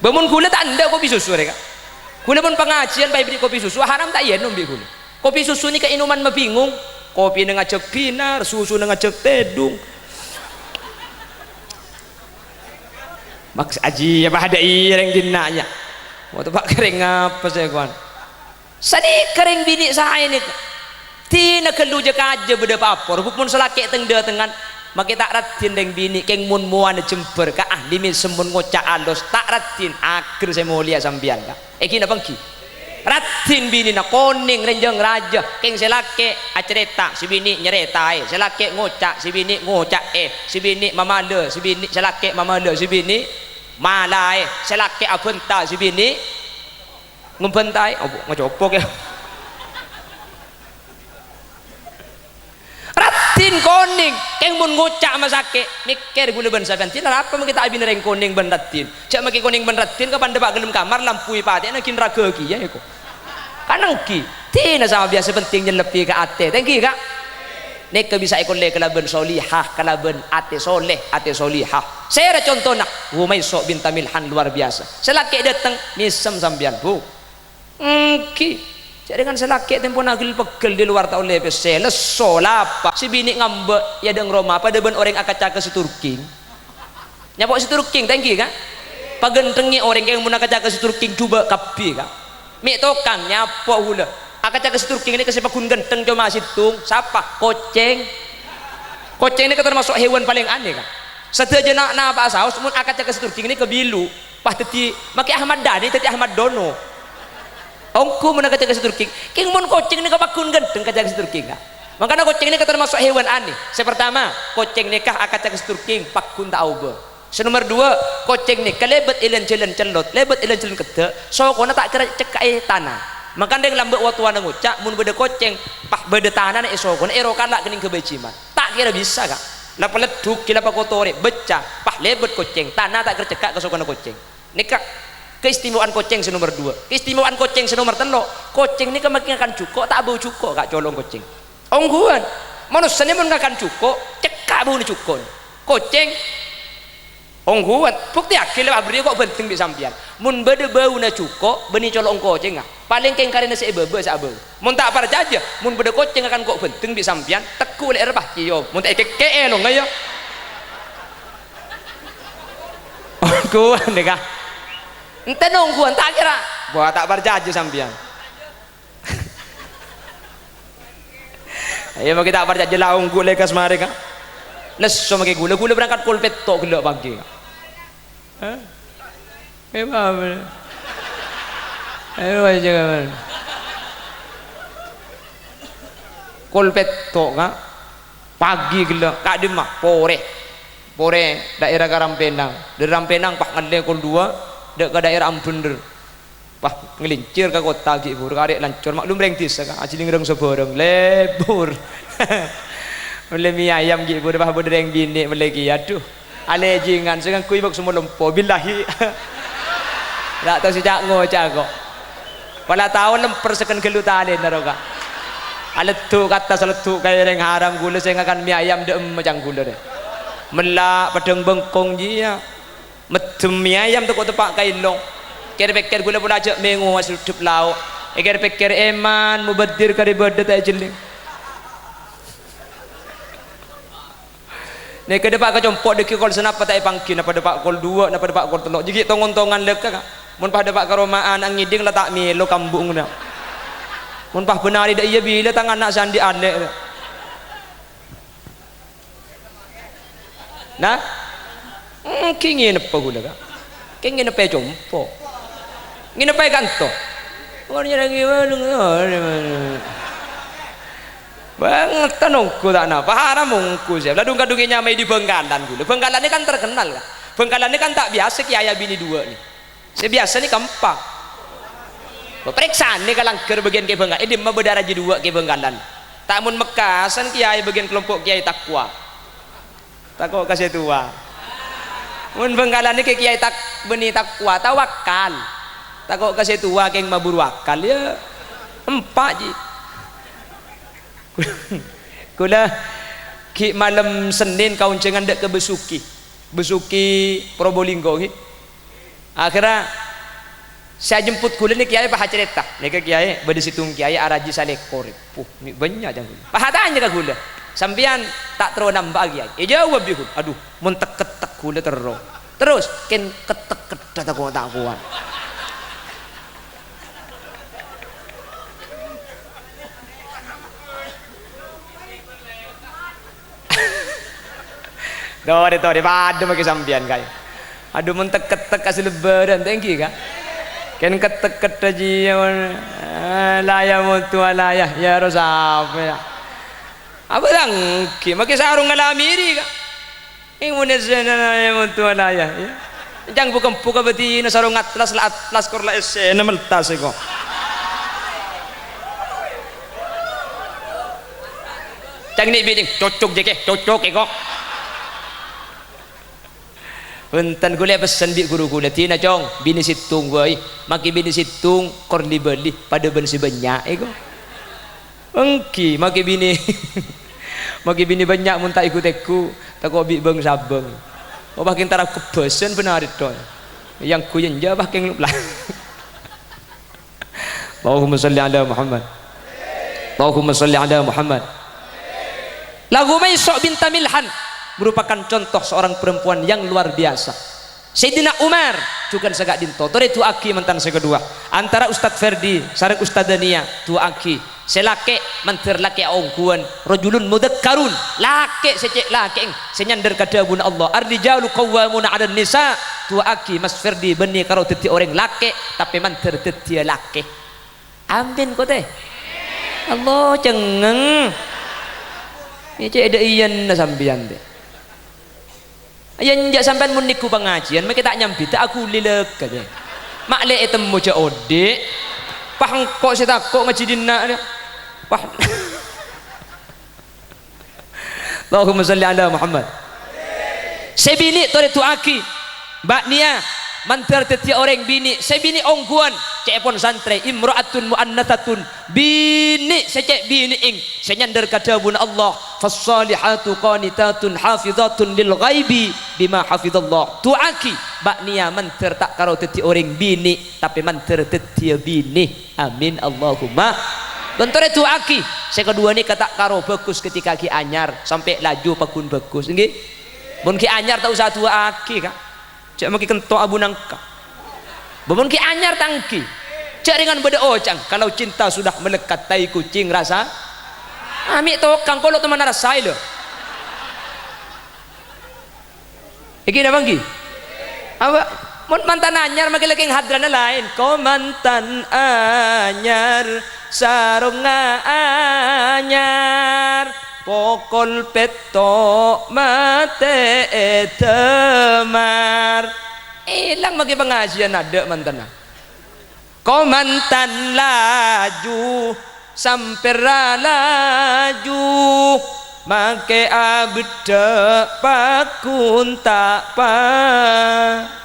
Bâ, mon ghulâ ta' endâ' kopi susu rè, Ka'. Ghulâ mon pangajiyân pas èberri' kopi susu, haram ta' èyènom bi' ghulâ? Kopi susu nèka ènoman mabingung. Kopina ngajhâk binar, susuna ngajhâk tèdung. Maks-, ajiyâ padâ iyâ rèng dinna' yâ. Mau teppa' kèrèng apa sè kowan? Sanèka rèng binè' saè nèka. Dina ghâllu jâ-kajâ bâdâ papor, Bu', mon sè lakè' teng-dâtengngan, makè ta' raddhin rèng binè' kèng mon mowana jembhâr ka ahli mèsem mon ngoca' alos, ta' raddhin, aghâr sè molèya sampèyan, Ka'. Èngghi napa èngghi? Raddhin binèna konèng rènjhâng rajâ, kèng sè lakè' acarèta, sè binè' nyarètaè, sè lakè' ngoca', sè binè' ngoca'è, sè binè' mamalè, sè binè', sè lakè' mamalè, sè binè' malaè, sè lakè' abhânta, sè binè' ngombhântaè, apa ngocopok yâ? Raddhin konèng, kèng mon ngoca' masakè', mèkkèr ghulâ bân sampèyan, "Dina arapa makè ta' abinè rèng konèng bân raddhin? Jhâ' makè konèng bân raddhin, kapan dâpa' ghâlem kamar, lampu èpatè'ana ghi' naraghâ kèya, èko." Kan èngghi, dina sama biyasa pentèng nyellebbhi ka atè, ta' èngghi, Ka'? Nèka bisa èkollè kalabân solihah, kalabân atè soleh, atè solihah. Sèra contona? Khumaisho' binta Milhan, luar biyasa. Sè lakè' dâteng, mèsem sampèyan, Bu'. Èngghi. Jhâ' rèng kan sè lakè' tempona ghel-pegghel di luar ta' ollè pèssè, lesso, lapar. Sè binè' ngambâ', yâ dâ' roma, padâ bân orèng akacaka sè turking. Nyapo' sè turking, ta' èngghi, Ka'? Paghânthengngè orèng kèng mon akacaka sè turking jhubâ' kabbhi, Ka'. Mè' tokang nyapo' ghulâ. Akacaka sè turking nèka sè pagghun ghântheng coma sèttong, sapa? Kocèng. Kocèng nèka tamaso' hèwan palèng anè, Ka'. Sadhâjâna napa'a saos mon akacaka sè turking nèka bilu. Pas dhâddhi, makè Ahmad Dhani dhâddhi Ahmad Dono. Ongghu mon akacaka sè turking. Kèng mon kocèng nèka pagghun ghântheng akacaka sè turking, Ka'. Mangkana kocèng nèka tamaso' hèwan anè. Sè partama, kocèng nèka akacaka sè turking, pagghun ta' aobâ. Sè nomer duwâ', kocèng nèka lèbât è lan-jhâlân cellot, lèbât è lan-jhâlân keddhâ', sokona ta' kèra cèkka'è tana. Mangkana rèng lambâ' wa-towana ngoca', mon bâdâ kocèng, pas bâdâ tanana è sokona, èro kala' kennèng ghâbây jimat. Ta' kèra bisa, Ka'. La paleddhuk, la pakotorè, bâcca, pas lèbât kocèng, tana ta' kèra cekka' ka sokona kocèng. Nèka keistimewaan kocèng sè nomer duwâ'. Keistimewaan kocèng sè nomer tello', kocèng nèka makè ngakan jhuko', ta' abâu jhuko', Ka', colo'na kocèng. Ongghuwân. Manossa nè mon ngakan jhuko', cekka' bâuna jhuko'na. Kocèng ongghuwân. Buktèyaghi la aberri' ko' bhândheng bi' sampèyan. Mon bâdâ bâuna jhuko', bânnè colo'na kocèngnga. Palèng kèng karèna sè èbâbâ sè abâu. Mon ta' parcajâ, mon bâdâ kocèng ngakan ko' bhândheng bi' sampèyan, tegghu' lè'èrra pas ciom. Mon ta' èkèkkè'è longa, yâ. Ongghuwân, nèka. Enten ongghuwân, ta' kèra. Wah, ta' parcajâ sampèyan. Ayo, makè ta' parcajâ la ongghu lèkas marè, Ka'. Lesso makè ghulâ, ghulâ berangkat kol pètto' ghellâ' pagi, Ka'. Hah? Ayo, apa? Ayo, ayo, jangan. Kol pètto', Ka'. Pagi ghellâ', ka'dimma? Porè. Porè daerah ka Rampenang. Dâri Rampenang pas ngallè kol duwâ', dâ' ka daerah Ambender. Pas ngelincir ka kottha ghi' bhuru, karè lancor. Maklum rèng dhisa, Ka', ajhâ' nèng rèng sabârâng, lebur. Mellè mi ayam ghi' bhuru, pas bâdâ rèng binè' mellè kèya, adhu. Alèjingan, sè ngangghuy bâk semolompo, billahi. Ta' tao sè ca'-ngoca' ko'. Pola tao lèmpèr sèken ghâllu talèna ro, Ka'. Aleddhu' ka attas, aleddhu' ka èrèng, haram ghulâ sè ngakan mi ayam dâ'emma cang ghulâ rè. Mella' peddhâng bengkong jiyâ. Meddhem mi ayam tako' teppa' ka èlong. Kèr-pèkkèr ghulâ pola jhâ' mèngo asruddhep lao'. Èkèr-pèkkèr èman, mubaddir karè bâdâ ta' èjhellèng. Nèka dâpa' ka compo' dhâggi' kol sanapa ta' èpangghi, napa dâpa' kol duwâ', napa dâpa' kol tello'. Jâ' ghi' tong-ontongan lèka, Ka'. Mon pas dâpa' ka roma'an, angèdhing la ta' mèlo kambu'na. Mon pas bân arè dâ' iyâ bilâ tang ana' sè andi' alè'. Nah, èngghi ngèneppa ghulâ, Ka'. Kèng ngèneppa è compo'. Ngèneppa è kanto. Mon nyarèngè warung, bângètan ongghu ta' napa, haram ongghu sè. La dhung-kadhung nyamaè dâri Bhângkalan ghulâ. Bhângkalan nèka kan terkenal, Ka'. Bhângkalan nèka kan ta' biyasa kèyaè abinè duwâ' nè. Sè biyasa nèka empa'. Parèksanè ka langghâr bâgiyân kèyaè Bhângkalan. È dimma bâdâ rajâ duwâ' kèyaè Bhângkalan. Ta' mon Mekkasan kèyaè bâgiyân kelompok kèyaè takwa. Tako' ka sè towa. Mon Bhângkalan nèka kèyaè tak-, bânnè takwa, tawakal. Tako' ka sè towa kèng maburu akal, yâ. Empa' jiyâ. Ghulâ ghi' malem Sennèn kaonjhângan dâ' ka Besuki. Besuki Probolinggo, ghi. Akhèrra sè ajemput ghulâ nè kèyaè pas acarèta. Nèka kèyaè, bâdâ sèttong kèyaè arajhi salèkor. Puh, mè' bânnya' jhâ' ghulâ. Pas atanya ka ghulâ, "Sampèyan ta' terro nambâ'â kèyaè?" Èjâwâb bi' ghulâ, "Adhu, mon tek-kettek ghulâ terro." Terros, kèng kettek-kettek tako'-tako'an. Torè, torè, padâ makè sampèyan, Kaè. Adhu, mon tek-kettek ka sè lebbhârân, ta' èngghi, Ka'? Kèng kettek-kettek jiyâ, mon, eh, la yamutu wa la yahya, ro sapa, yâ? Apa ta' èngghi, makè sarong ngalamèrè, Ka'? Èng mon essèna la yamutu wa la yahya. Cang bu-kembu ka bâdhina sarong atlas, la atlas kor la essèna meltas èko. Cang nè' binè, cocok jâ' kè, cocok èko. Bhunten, ghulâ èpessen bi' ghuru ghulâ, "Dina, Cong, binè sèttong bhâi. Makè binè sèttong, kor li-bâli, padâ bân sè bânnya' èko." Èngghi, makè binè, makè binè bânnya' mon ta' èghu-tèghu, tako' bi' bâng-sabâng. Oh, pas kèng tara kebbhâsân bân arè, Cong. Yang ghu-, enjâ', pas kèng la. Allahumma shalli ala Muhammad. Allahumma shalli ala Muhammad. La Ghumaisho binta Milhan merupakan contoh seorang perempuan yang luar biasa. Sayyidina Umar jhughân sè ka'dinto. Torè du'aaghi mantan sè kaduwâ. Antara Ustadz Ferdi sareng Ustadzah Nia, du'aaghi. Sè lakè', mandhâr lakè' ongghuwân, rajulun mudzakkarun, lakè' sè cè' lakè'èng, sè nyandhâr ka dhâbuna Allah, "Ar-rijalu qawwamuna 'alan nisa." Du'aaghi Mas Ferdi bânnè karo dhâddhi orèng lakè', tapè mandhâr dhâddhiyâ lakè'. Amin, ko, tè. Allah cengngeng. Yâ, cè' dâ' iyâna sampèyan, tè. Yâ, enjâ' sampèyan mon nèghu pangajiyân, makè ta' nyambhidhâ aghuli lèghâ, tè. Ma'lè ètemmo jâ' odi'. Pas engko' sè tako' ngajhi dinna', tè. Pas. Allahumma shalli ala Muhammad. Sè binè' torè du'aaghi. Mbak Nia, mandhâr dhâddhiyâ orèng binè'. Sè binè' ongghuwân, cè'èpon santrè, imra'atun mu'annatsatun. Binè' sè cè' binè'èng, sè nyandhâr ka dhâbuna Allah, "Fas-shalihatu qanitatun hafizatun lil ghaibi bima hafizallah." Du'aaghi, Mbak Nia mandhâr ta' karo dhâddhi orèng binè', tapè mandhâr dhâddhiyâ binè. Amin, Allahumma. Bân torè du'aaghi. Sè kaduwâ nèka ta' karo bhâghus ketika ghi' anyar, sampè' laju paggun bhâghus, èngghi? Mon ghi' anyar ta' osa du'aaghi, Ka'. Jâ' makè kento abu nangka. Bân mon ghi' anyar ta' èngghi. Jâ' rèngan bâdâ oca'na, "Kalau cinta sudah melekat tai kucing rasa." Amè' tokang kolo' teman rasaè, lho. Èngghi napa èngghi? Apa? Mon mantan anyar makè lakèng hadrana laèn. Ko mantan anyar, sarongnga anyar. Pokol pètto' matè'è dâmar. Èlang maghi pangajiân adâ' mantanna. Ko mantan laju, sampèra laju, makè abeddhâ' paghun ta' pa-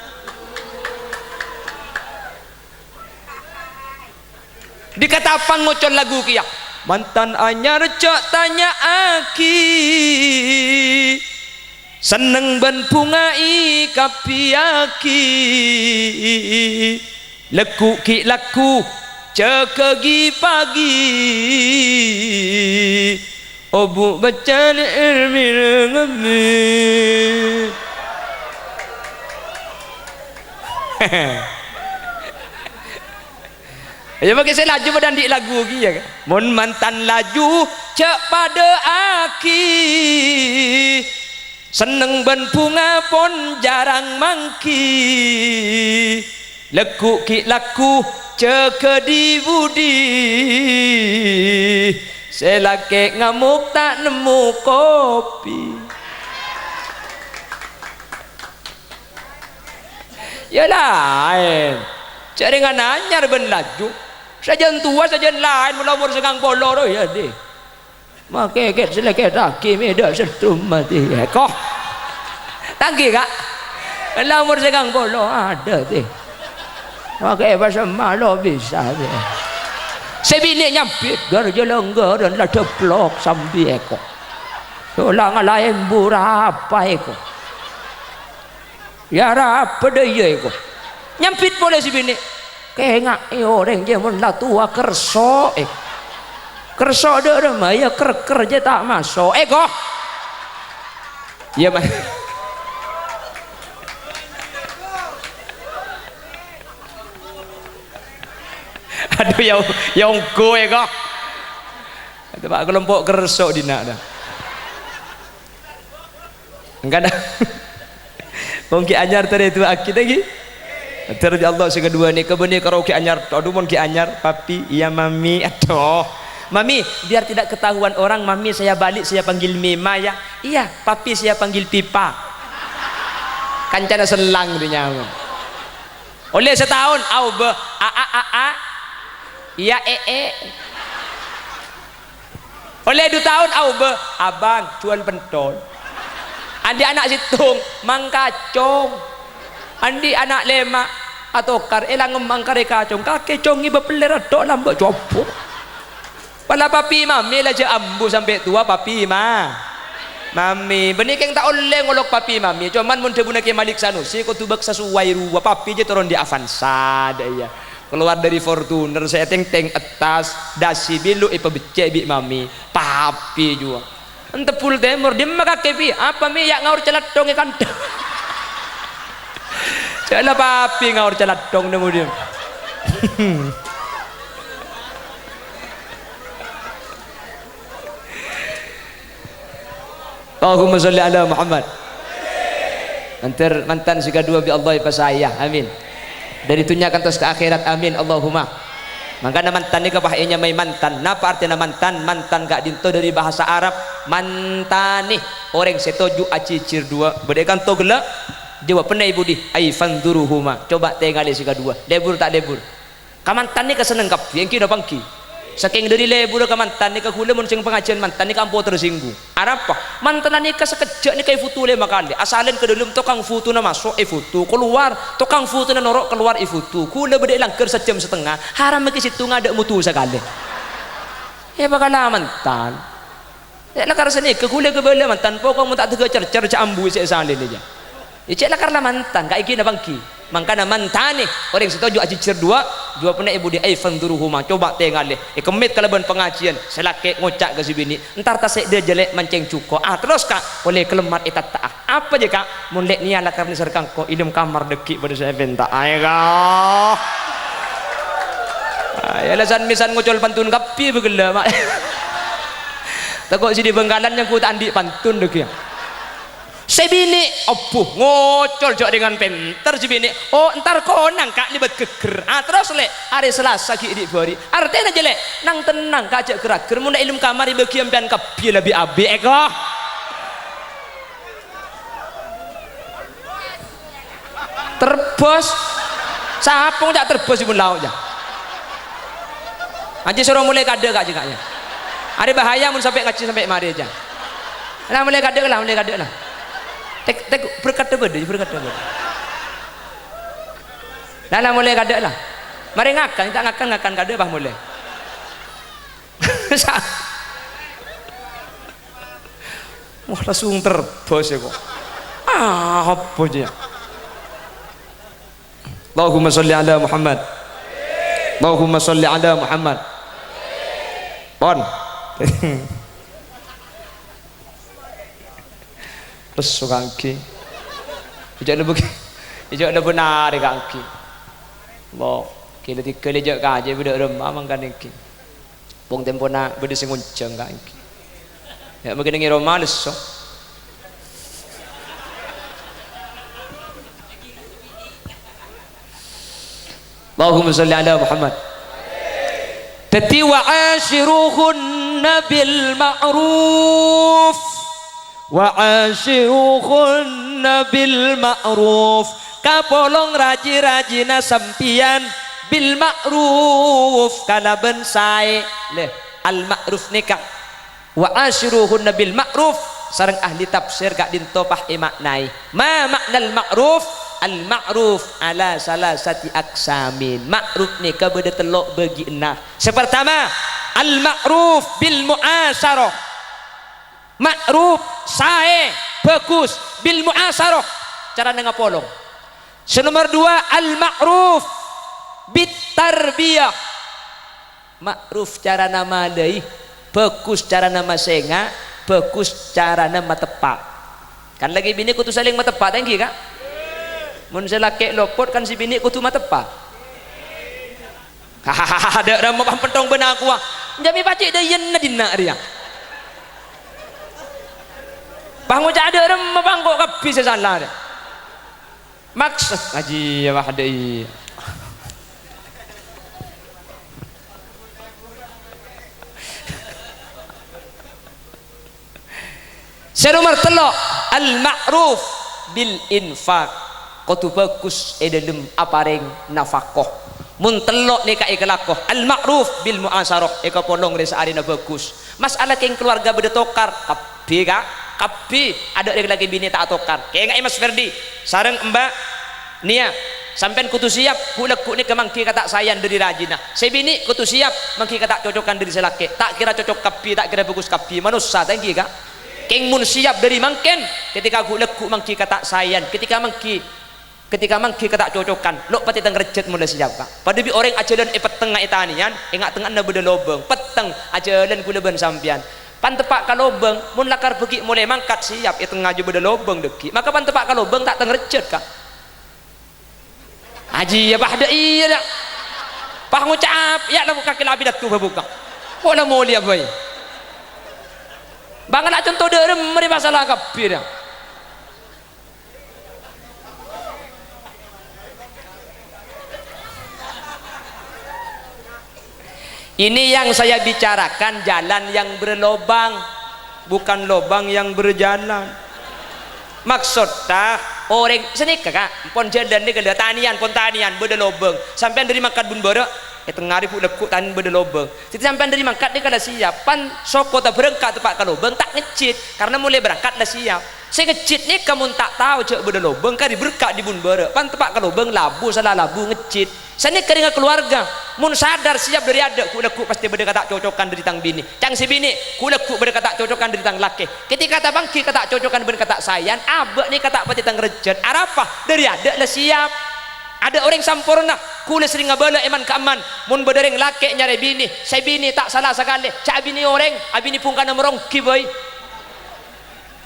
Dikatapang ngocol lagu kèya. Mantan anyar jhâ' tanya'aghi. Senneng bân bhunga èkabbhiyâghi. Lagghu' ghi' lagghu', jâgâghi paghi. Obu' bâccana èlmina ngabbhi. Iyâ, makè sè laju padâ andi' lagu kèya, kan? Mon mantan laju, jhâ' padâ'âghi. Senneng bân bhunga pon jhârâng mangghi. Lagghu' ghi' lagghu', jâgâ dhi-budhi. Sè lakè' ngamok ta' nemmo kopi. Iyâ laèn. Jhâ' rèng anyar bân laju. Sajân towa, sajân laèn, mon la omor sangang polo rowa, iyâ, dhi. Makè kèt-, sèlèkèt aghi mèdâ' sèttrum matè. Èko. Tangghi, Ka'. La omor sangang polo adâ', dhi. Makè pas malo bisa, dhi. Sè binè' nyambit, ghâr jhâlângghârân la dâplok sambi èko. Solang la embu rapa èko. Iyâ, ra padâ iyâ, èko. Nyambit polè sè binè'. Kènga'è orèng jhâ' mon la towa kerso', è. Kerso' dâ' remma, iyâ, kèr-kèr jhâ' ta' maso', èko. Iyâ, Ma. Adhu, iyâ, iyâ, ongghu, èko. Adhu, Pak, kalompo' kerso' dinna', dâ. Engkana. Wong ghi' anyar tarè duwâ'âghi, ta' ghi? Ator bi' Allah sè kaduwâ nèka bânnè karo ghi' anyar. Adhu, mon ghi' anyar, Papi, iyâ, Mami. Adhu. Mami, biar tidak ketahuan orang, Mami saya balik, saya panggil Mima, ya. Iya, Papi saya panggil Pipa. Kancana sellang, dhi nyaman. Ollè sataon, aobâ, a, a, a, a. Iyâ, è, è. Ollè du taon, aobâ, abang, juwâl pentol. Andi' ana' sèttong, Mang Kacong. Andi' ana' lèma', atokar, èlang Mang Karè Kacong. Kakè cong ngibâ pellèr adhu lambâ' cobo. Pala papi mami la jhâ' ambu sampè' towa, papi ma-, mami. Bânnè kèng ta' ollè ngolok papi mami. Coman mon dhâbuna Kè Malik Sanusi, kodhu bâk sasuwai rowa. Papi jhâ' toron dâri Avanza, dâ' iyâ. Kalowar dâri Fortuner, sè ètèngtèng èttas, dâsi bâllu' èpabhecce' bi' mami. Papi jhuwa. Entebbhul tèmor, dimma kakè, Pi? Apa mè' ya' ngaor calathong è kandhâ? Jhâ' la papi ngaor calathong nèng odi. Allahumma sholli ala Muhammad. Mandhâr mantan sè kaduwâ bi' Allah èpasaè, amin. Dâri dhunnya kantos ka akhèrat, amin, Allahumma. Mangkana mantan nèka pas ènyamaè mantan. Napa artèna mantan? Mantan ka'dinto dâri bhâsa Arab, mantani, orèng sè toju' ajhijhir duwâ'. Bâdâ è kanto ghellâ'? Jâwâbhânna è budi, "Ai fanduruhuma." Coba tèngalè sè kaduwâ. Lebur ta' lebur? Ka mantan nèka senneng kabbhi, èngghi napa èngghi? Sakèng dâri leburra ka mantan nèka, ghulâ mon sè pangajiyân mantan nèka ampo tersinggung. Arapa? Mantanna nèka sakejjhâ' nèka èfoto lèma kalè. Asalèn ka dâlem, tokang fotona maso' èfoto, kalowar, tokang fotona noro' kalowar èfoto. Ghulâ bâdâ è langghâr sajhâm satengnga, haram maghi sèttonga adâ' moto sakalè. È, bhâkal la mantan. È, lakar sanèka ghulâ kabâlâ mantan, pokok mon ta' dâgghâ' cercer jhâ' ambu sè èsalèna, jâ. È, cè' lakar la mantan, ka èngghi napa èngghi? Mangkana mantani, orèng sè toju' ajhijhir duwâ', jâwâbhânna è budi, "Ai fanduruhuma," coba tèngalè. Èkemmèt kalabân pangajiyân, sè lakè' ngoca' ka sè binè', "Entar ta' sè dâjâ lè' mancèng jhuko'." Ah, terros, Ka', polè kalemmar ètatta'a. Apa jâ, Ka'? Mon lè' nèya lakar nèser ka engko', è dâlem kamar dâggi' padâ sè èpènta. Ayo, Ka'. Ayo, la san-mèsan ngocol pantun kabbhi bâghellâ', Ma'. Tako' sè dâri Bhângkalan nyangko ta' andi' pantun dâggi'. Sè binè', obbu, ngocol jâ' rèngan pènter sè binè'. Oh, entar konang, Ka', lèbât ghâgghâr. Ah, terros, Lè', arè Salasa ghi' ri'-bâri'. Artèna jâ', Lè', nang-tennang, Ka', jâ' ghâr-aghâr. Mon è dâlem kamar èbâghi sampèyan kabbhi la bi-abi, èko. Terbos. Sapong jâ' terbos, èpon lao' jâ'. Ajjhi soro molè kaadâ', Ka', jâ', Ka', yâ. Arè bahaya mon sampè' ngajhi sampè' marè jâ'. Lah, molè kaadâ' lah, molè kaadâ' lah. Tek, tek, berkat bâdâ, berkat bâdâ. Lah, lah, molè kaadâ' lah. Marè ngakan, ta' ngakan, ngakan kaadâ' pas molè. Sa-, Wah, langsung terbos èko. Ah, apa jâ'? Allahumma sholli ala Muhammad. Allahumma sholli ala Muhammad. Pon. Lesso kangghi. Ijâ' lebu, ijâ' lebu narè kangghi. Bo, kilo tiga lejak kaji beda remma mangkan iki. Pong tempona bâdâ sè ngonjhâng, Ka', èngghi. Yâ, mangkèn neng è roma lesso. Allahumma sholli ala Muhammad. Dhâddhi, "Wa asyiruhunna bil ma'ruf." "Wa asyiruhunna bil ma'ruf." Kapolong raji-rajina sampèyan bil ma'ruf, kalabân saè. Lè, al-ma'ruf nèka, "Wa asyiruhunna bil ma'ruf," sareng ahli tafsir ka'dinto pas èmaknaè. Ma ma'nal ma'ruf? Al-ma'ruf ala salasati aqsamin. Ma'ruf nèka bâdâ tello' bâgiânna. Sè partama, al-ma'ruf bil mu'asyarah. Ma'ruf, saè, bhâghus, bil mu'asyarah, carana ngapolong. Sè nomer dua, al-ma'ruf bit tarbiyah. Ma'ruf carana malaè, bhâghus carana masènga', bhâghus carana mateppa'. Kan lakè binè kodhu salèng mateppa', ta' èngghi, Ka'? Mon sè lakè' lopot, kan sè binè kodhu mateppa'. Adâ' remma pang penthong bân akowa. Jâmi pacè' dâ' iyâ dinna' rèya. Pang ngoca' adâ' remma pang ko' kabbhi sè sala rè. Maksod ajiyâ wah dâ' iyâ. Sè nomer tello', al-ma'ruf bil infaq. Kodhu bhâghus è dâlem aparèng nafaqoh. Mon tello' nèka èkalako, al-ma'ruf bil mu'asyarah, èkapolong rè saarèna bhâghus. Mas'ala kèng kalowarga bâdâ tokar, kabbhi, Ka', kabbhi. Adâ' rè lakè binè ta' atokar. Kèngaè Mas Ferdi, sareng Mbak Nia, sampèyan kodhu siap, ghu'-lagghu' nèka mangghi kata' saèyan dâri rajina. Sè binè' kodhu siap mangghi kata' cocokan dâri sè lakè'. Ta' kèra cocok kabbhi, ta' kèra bhâghus kabbhi. Manossa, ta' èngghi, Ka'? Kèng mon siap dâri mangkèn, ketika ghu'-lagghu' mangghi kata' saèyan, ketika mangghi, ketika mangghi kata' cocokan, lo' patè tangèrjhât mon la siap, Ka'. Padâ bi' orèng ajhâlân è pettengnga è tanèyan, è nga'-tengnga'anna bâdâ lobâng. Petteng ajhâlân ghulâ bân sampèyan. Pan teppa' ka lobâng, mon lakar bâghi' molaè mangkat siap, è tengnga jâ bâdâ lobâng dâggi'. Maka pan teppa' ka lobâng ta' tangèrjhât, Ka'. Ajiyâ, pas dâ' iyâ, dâ'. Pas ngoca', yâ, la, kakè la abidâ tu bhâbhuka. Ko' la molèya bhâi. Bângalla conto dâ' remma rè pasala kabbhi, dâ'. Ini yang saya bicarakan, jalan yang berlobang, bukan lobang yang berjalan. Maksodda, orèng sanèka, Ka', pon jhâlân nèka la tanèyan, pon tanèyan, bâdâ lobâng. Sampèyan dâri mangkat bun bârâ', è tengnga rè ghu'-lagghu' tanèyan bâdâ lobâng. Dhâddhi sampèyan dâri mangkat nèka la siap, pan soko ta' bârângka' teppa' ka lobâng, ta' ngejjhit, karna molaè bârângkat la siap. Sè ngejjhit nèka mon ta' tao jâ' bâdâ lobâng, karè bârângka' dâri bun bârâ', pan teppa' ka lobâng, labu sala labu ngejjhit. Sanèka rèngnga kalowarga, mon sadar siap dâri adâ', ghu'-lagghu' pastè bâdâ kata' cocokan dâri tang binè. Ca'na sè binè, ghu'-lagghu' bâdâ kata' cocokan dâri tang lakè. Ketika ta' mangghi kata' cocokan bân kata' saèyan, abâ' nèka ta' patè tangèrjhât. Arapa? Dâri adâ' la siap. Adâ' orèng samporna, ghulâ serrèng abâlâ è man-ka'emman. Mon bâdâ rèng lakè' nyarè binè, sè binè ta' sala sakalè, jâ' abinè orèng, abinè bhungkana maronggi bhâi.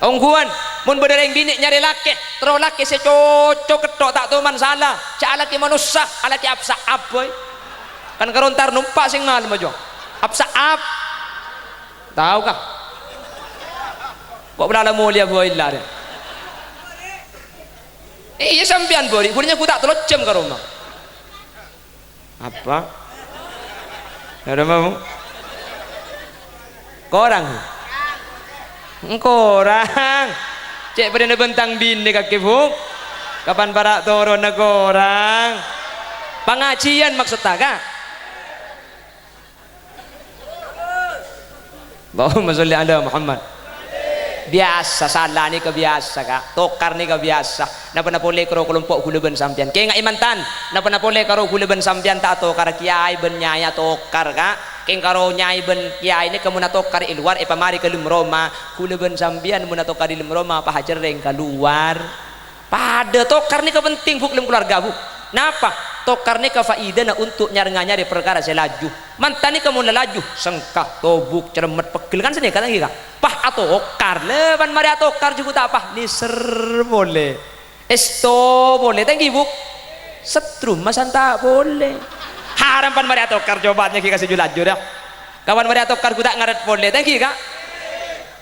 Ongghuwân, mon bâdâ rèng binè' nyarè lakè', terro lakè' sè cocok ketthok ta' toman sala, jâ' alakè manossa, alakè apsa'ap bhâi. Kan karo entar nompa' sè ngalem aja. Apsa'ap. Tao, Ka'? Ko' bâlâ la molèya bhâi la rè. Iyâ, sampèyan bâri', ghulâ nyangghu ta' tello jam ka roma. Apa? Ada mau? Korang? Engkorang. Cè' padâna bân tang binè kakè, Bu. Kapan para' toronna korang? Pangajiyân maksodda, Ka'? Allahumma sholli ala Muhammad. Biyasa, sala nèka biyasa, Ka'. Tokar nèka biyasa. Napa-napa polè karo kalompo' ghulâ bân sampèyan. Kèngaè mantan, napa-napa polè karo ghulâ bân sampèyan ta' atokar, kèyaè bân nyaè atokar, Ka'. Kèng karo nyaè bân kèyaè nèka mon atokar è lowar, èpamarè ka dâlem roma. Ghulâ bân sampèyan mon atokar è dâlem roma, pas acerrèng ka lowar. Padâ tokar nèka penting, Bu, dâlem keluarga, Bu. Napa? Tokar nèka faidana untuk nyar-nganyarè parkara sè laju. Mantan nèka mon la laju, sengka, tobuk, cermet, pegghel, kan sanèka ta' ènggi, Ka'? Pas atokar, lè, pan marè atokar jhughân ta' pas, nèser polè. Èsto polè, ta' ènggi, Bu? Setrum masanta polè. Haram pan marè atokar, coba nèka kasè ju-laju, dâ. Kapan marè atokar ghu ta' ngarèt polè, ta' ènggi, Ka'?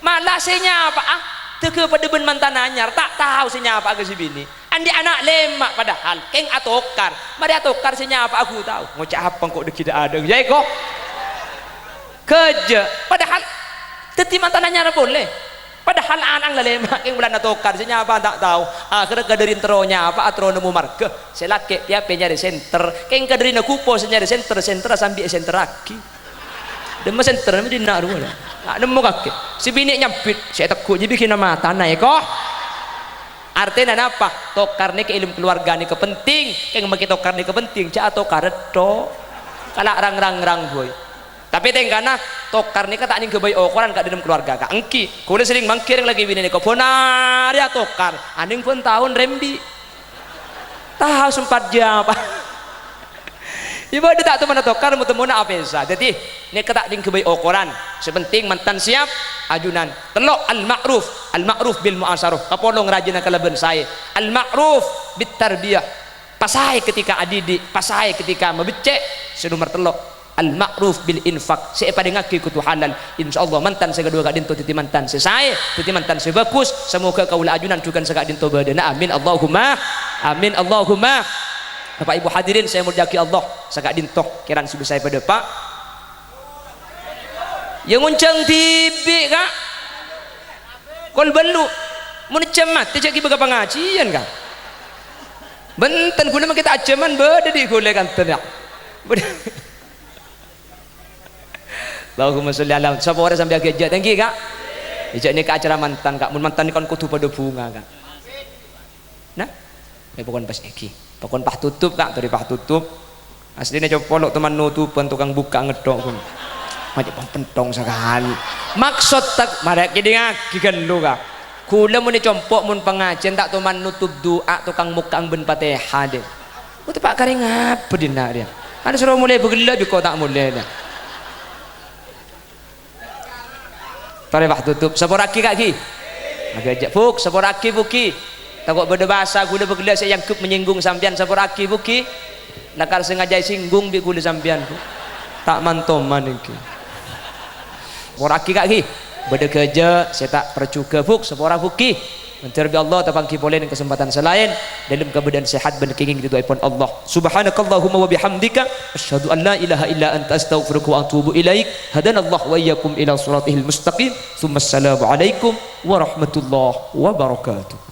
Mala sè nyapa'a, dâgghâ padâ bân mantan anyar, ta' tao sè nyapa'a ka sè binè'. Andi' ana' lèma' padahal, kèng atokar. Marè atokar sè nyapa'a ghu tao. Ngoca' apa engko' dâggi' dâ'-adâ', yâ, èko? Ghâjâ'. Padahal dâddhi mantan anyar polè. Padahal ana' la lèma', kèng bulâna atokar, sè nyapa'a ta' tao. Akhèrra kadâri terro nyapa'a, terro nemmo marghâ. Sè lakè' pèyapè nyarè senter, kèng kadârina ghupo sè nyarè senter, senterra sambi èsenterraghi. Dâmma senter, dâmma dinna' rowa. Ta' nemmo kakè. Sè binè' nyambit, sè ètegghu' jiyâ bi' ghina matana, èko. Artèna napa? Tokar nèka è dâlem keluarga nèka penting. Kèng makè tokar nèka penting, jhâ' atokar tok. Kala' rang-rangrang, boy. Tapè tèngkana, tokar nèka ta' nèng ghâbây okoran ka dâlem keluarga, Ka'. Ènggi, ghulâ serrèng mangghi rèng lakè binè nèka, bân arè atokar, anèng bân taon rembi'. Tao sempat jam. Iyâ bâdâ ta' toman atokar, mo-, temmona apèsa. Dâddhi, nèka ta' nèng ghâbây okoran. Sè penting mantan siap, ajunan. Tello', al-ma'ruf. Al-ma'ruf bil mu'asyarah. Kapolong rajâna kalabân saè. Al-ma'ruf bit tarbiyah. Pasaè ketika adhidhi', pasaè ketika mabeccè'. Sè nomer tello', al-ma'ruf bil infak, sè èparèngaghi kodhu halal. Insyaallah, mantan sè kaduwâ ka'dinto dâddhi mantan sè saè, dâddhi mantan sè bhâghus. Samoghâ kaulâ ajunan jhughân saka'dinto bâdâna. Amin, Allahumma amin, Allahumma. Bapak Ibu hadirin sè èmoljâ'aghi Allah, saka'dinto kèran sè bisa èpadâpa'. Yâ, ngonjhâng dhibi', Ka'. Kol bâllu'. Mon jhâm matè, jhâ' ghibâ ka pangajiyân, Ka'. Bhunten, ghulâ makè ta' ajhâman bâdâ dhi' ghulâ kanten, yâ. Allahumma sholli ala, sapa orèng sambi aghâjâ', ta' ènggi, Ka'? Jhâ' nèka acara mantan, Ka'. Mon mantan nèka kan kodhu padâ bhunga, Ka'. Nah, eh, pokon pas ènggi. Pokon pas tutup, Ka', torè pas tutup. Aslina compo' lo' toman notobhân, tokang bukka' ngetthok, ghun. Macet pon penthong sakalè. Maksod tak, marè kèdingngaghi ghâllu, Ka'. Ghulâ mon è compo' mon pangajiyân ta' toman notop du'a, tokang mokka'ang bân Fatihah, dhi'. Kok teppa' karè ngabâ dinna', dhi'? Ana soro molè bâghellâ' bi' ko' ta' molè, dhi'. Torè, Pak, tutup. Saporaghi, Ka', ghi. Aghâjâ', Buk, saporaghi, Buk, ghi. Tako' bâdâ bhâsa ghulâ bâghellâ' sè èangghep menyinggung sampèyan, saporaghi, Buk, ghi. Lakar sengaja èsinggung bi' ghulâ sampèyan, Buk. Ta' man-toman ènggi. Saporaghi, Ka', ghi. Bâdâ ghâjâ' sè ta' parjhughâ, Buk, sapora, Buk, ghi. Mandhâr bi' Allah tapangghi polè neng kasempadhân sè laèn, dâlem kabâdâ'ân sehat bân kèngèng ridhoèpon Allah. Subhanakallahumma wa bihamdika, asyhadu an la ilaha illa anta, astaghfiruka wa atubu ilaik. Hadanallahu wa iyyakum ila shiratihil mustaqim. Tsumma assalamu alaikum warahmatullahi wabarakatuh.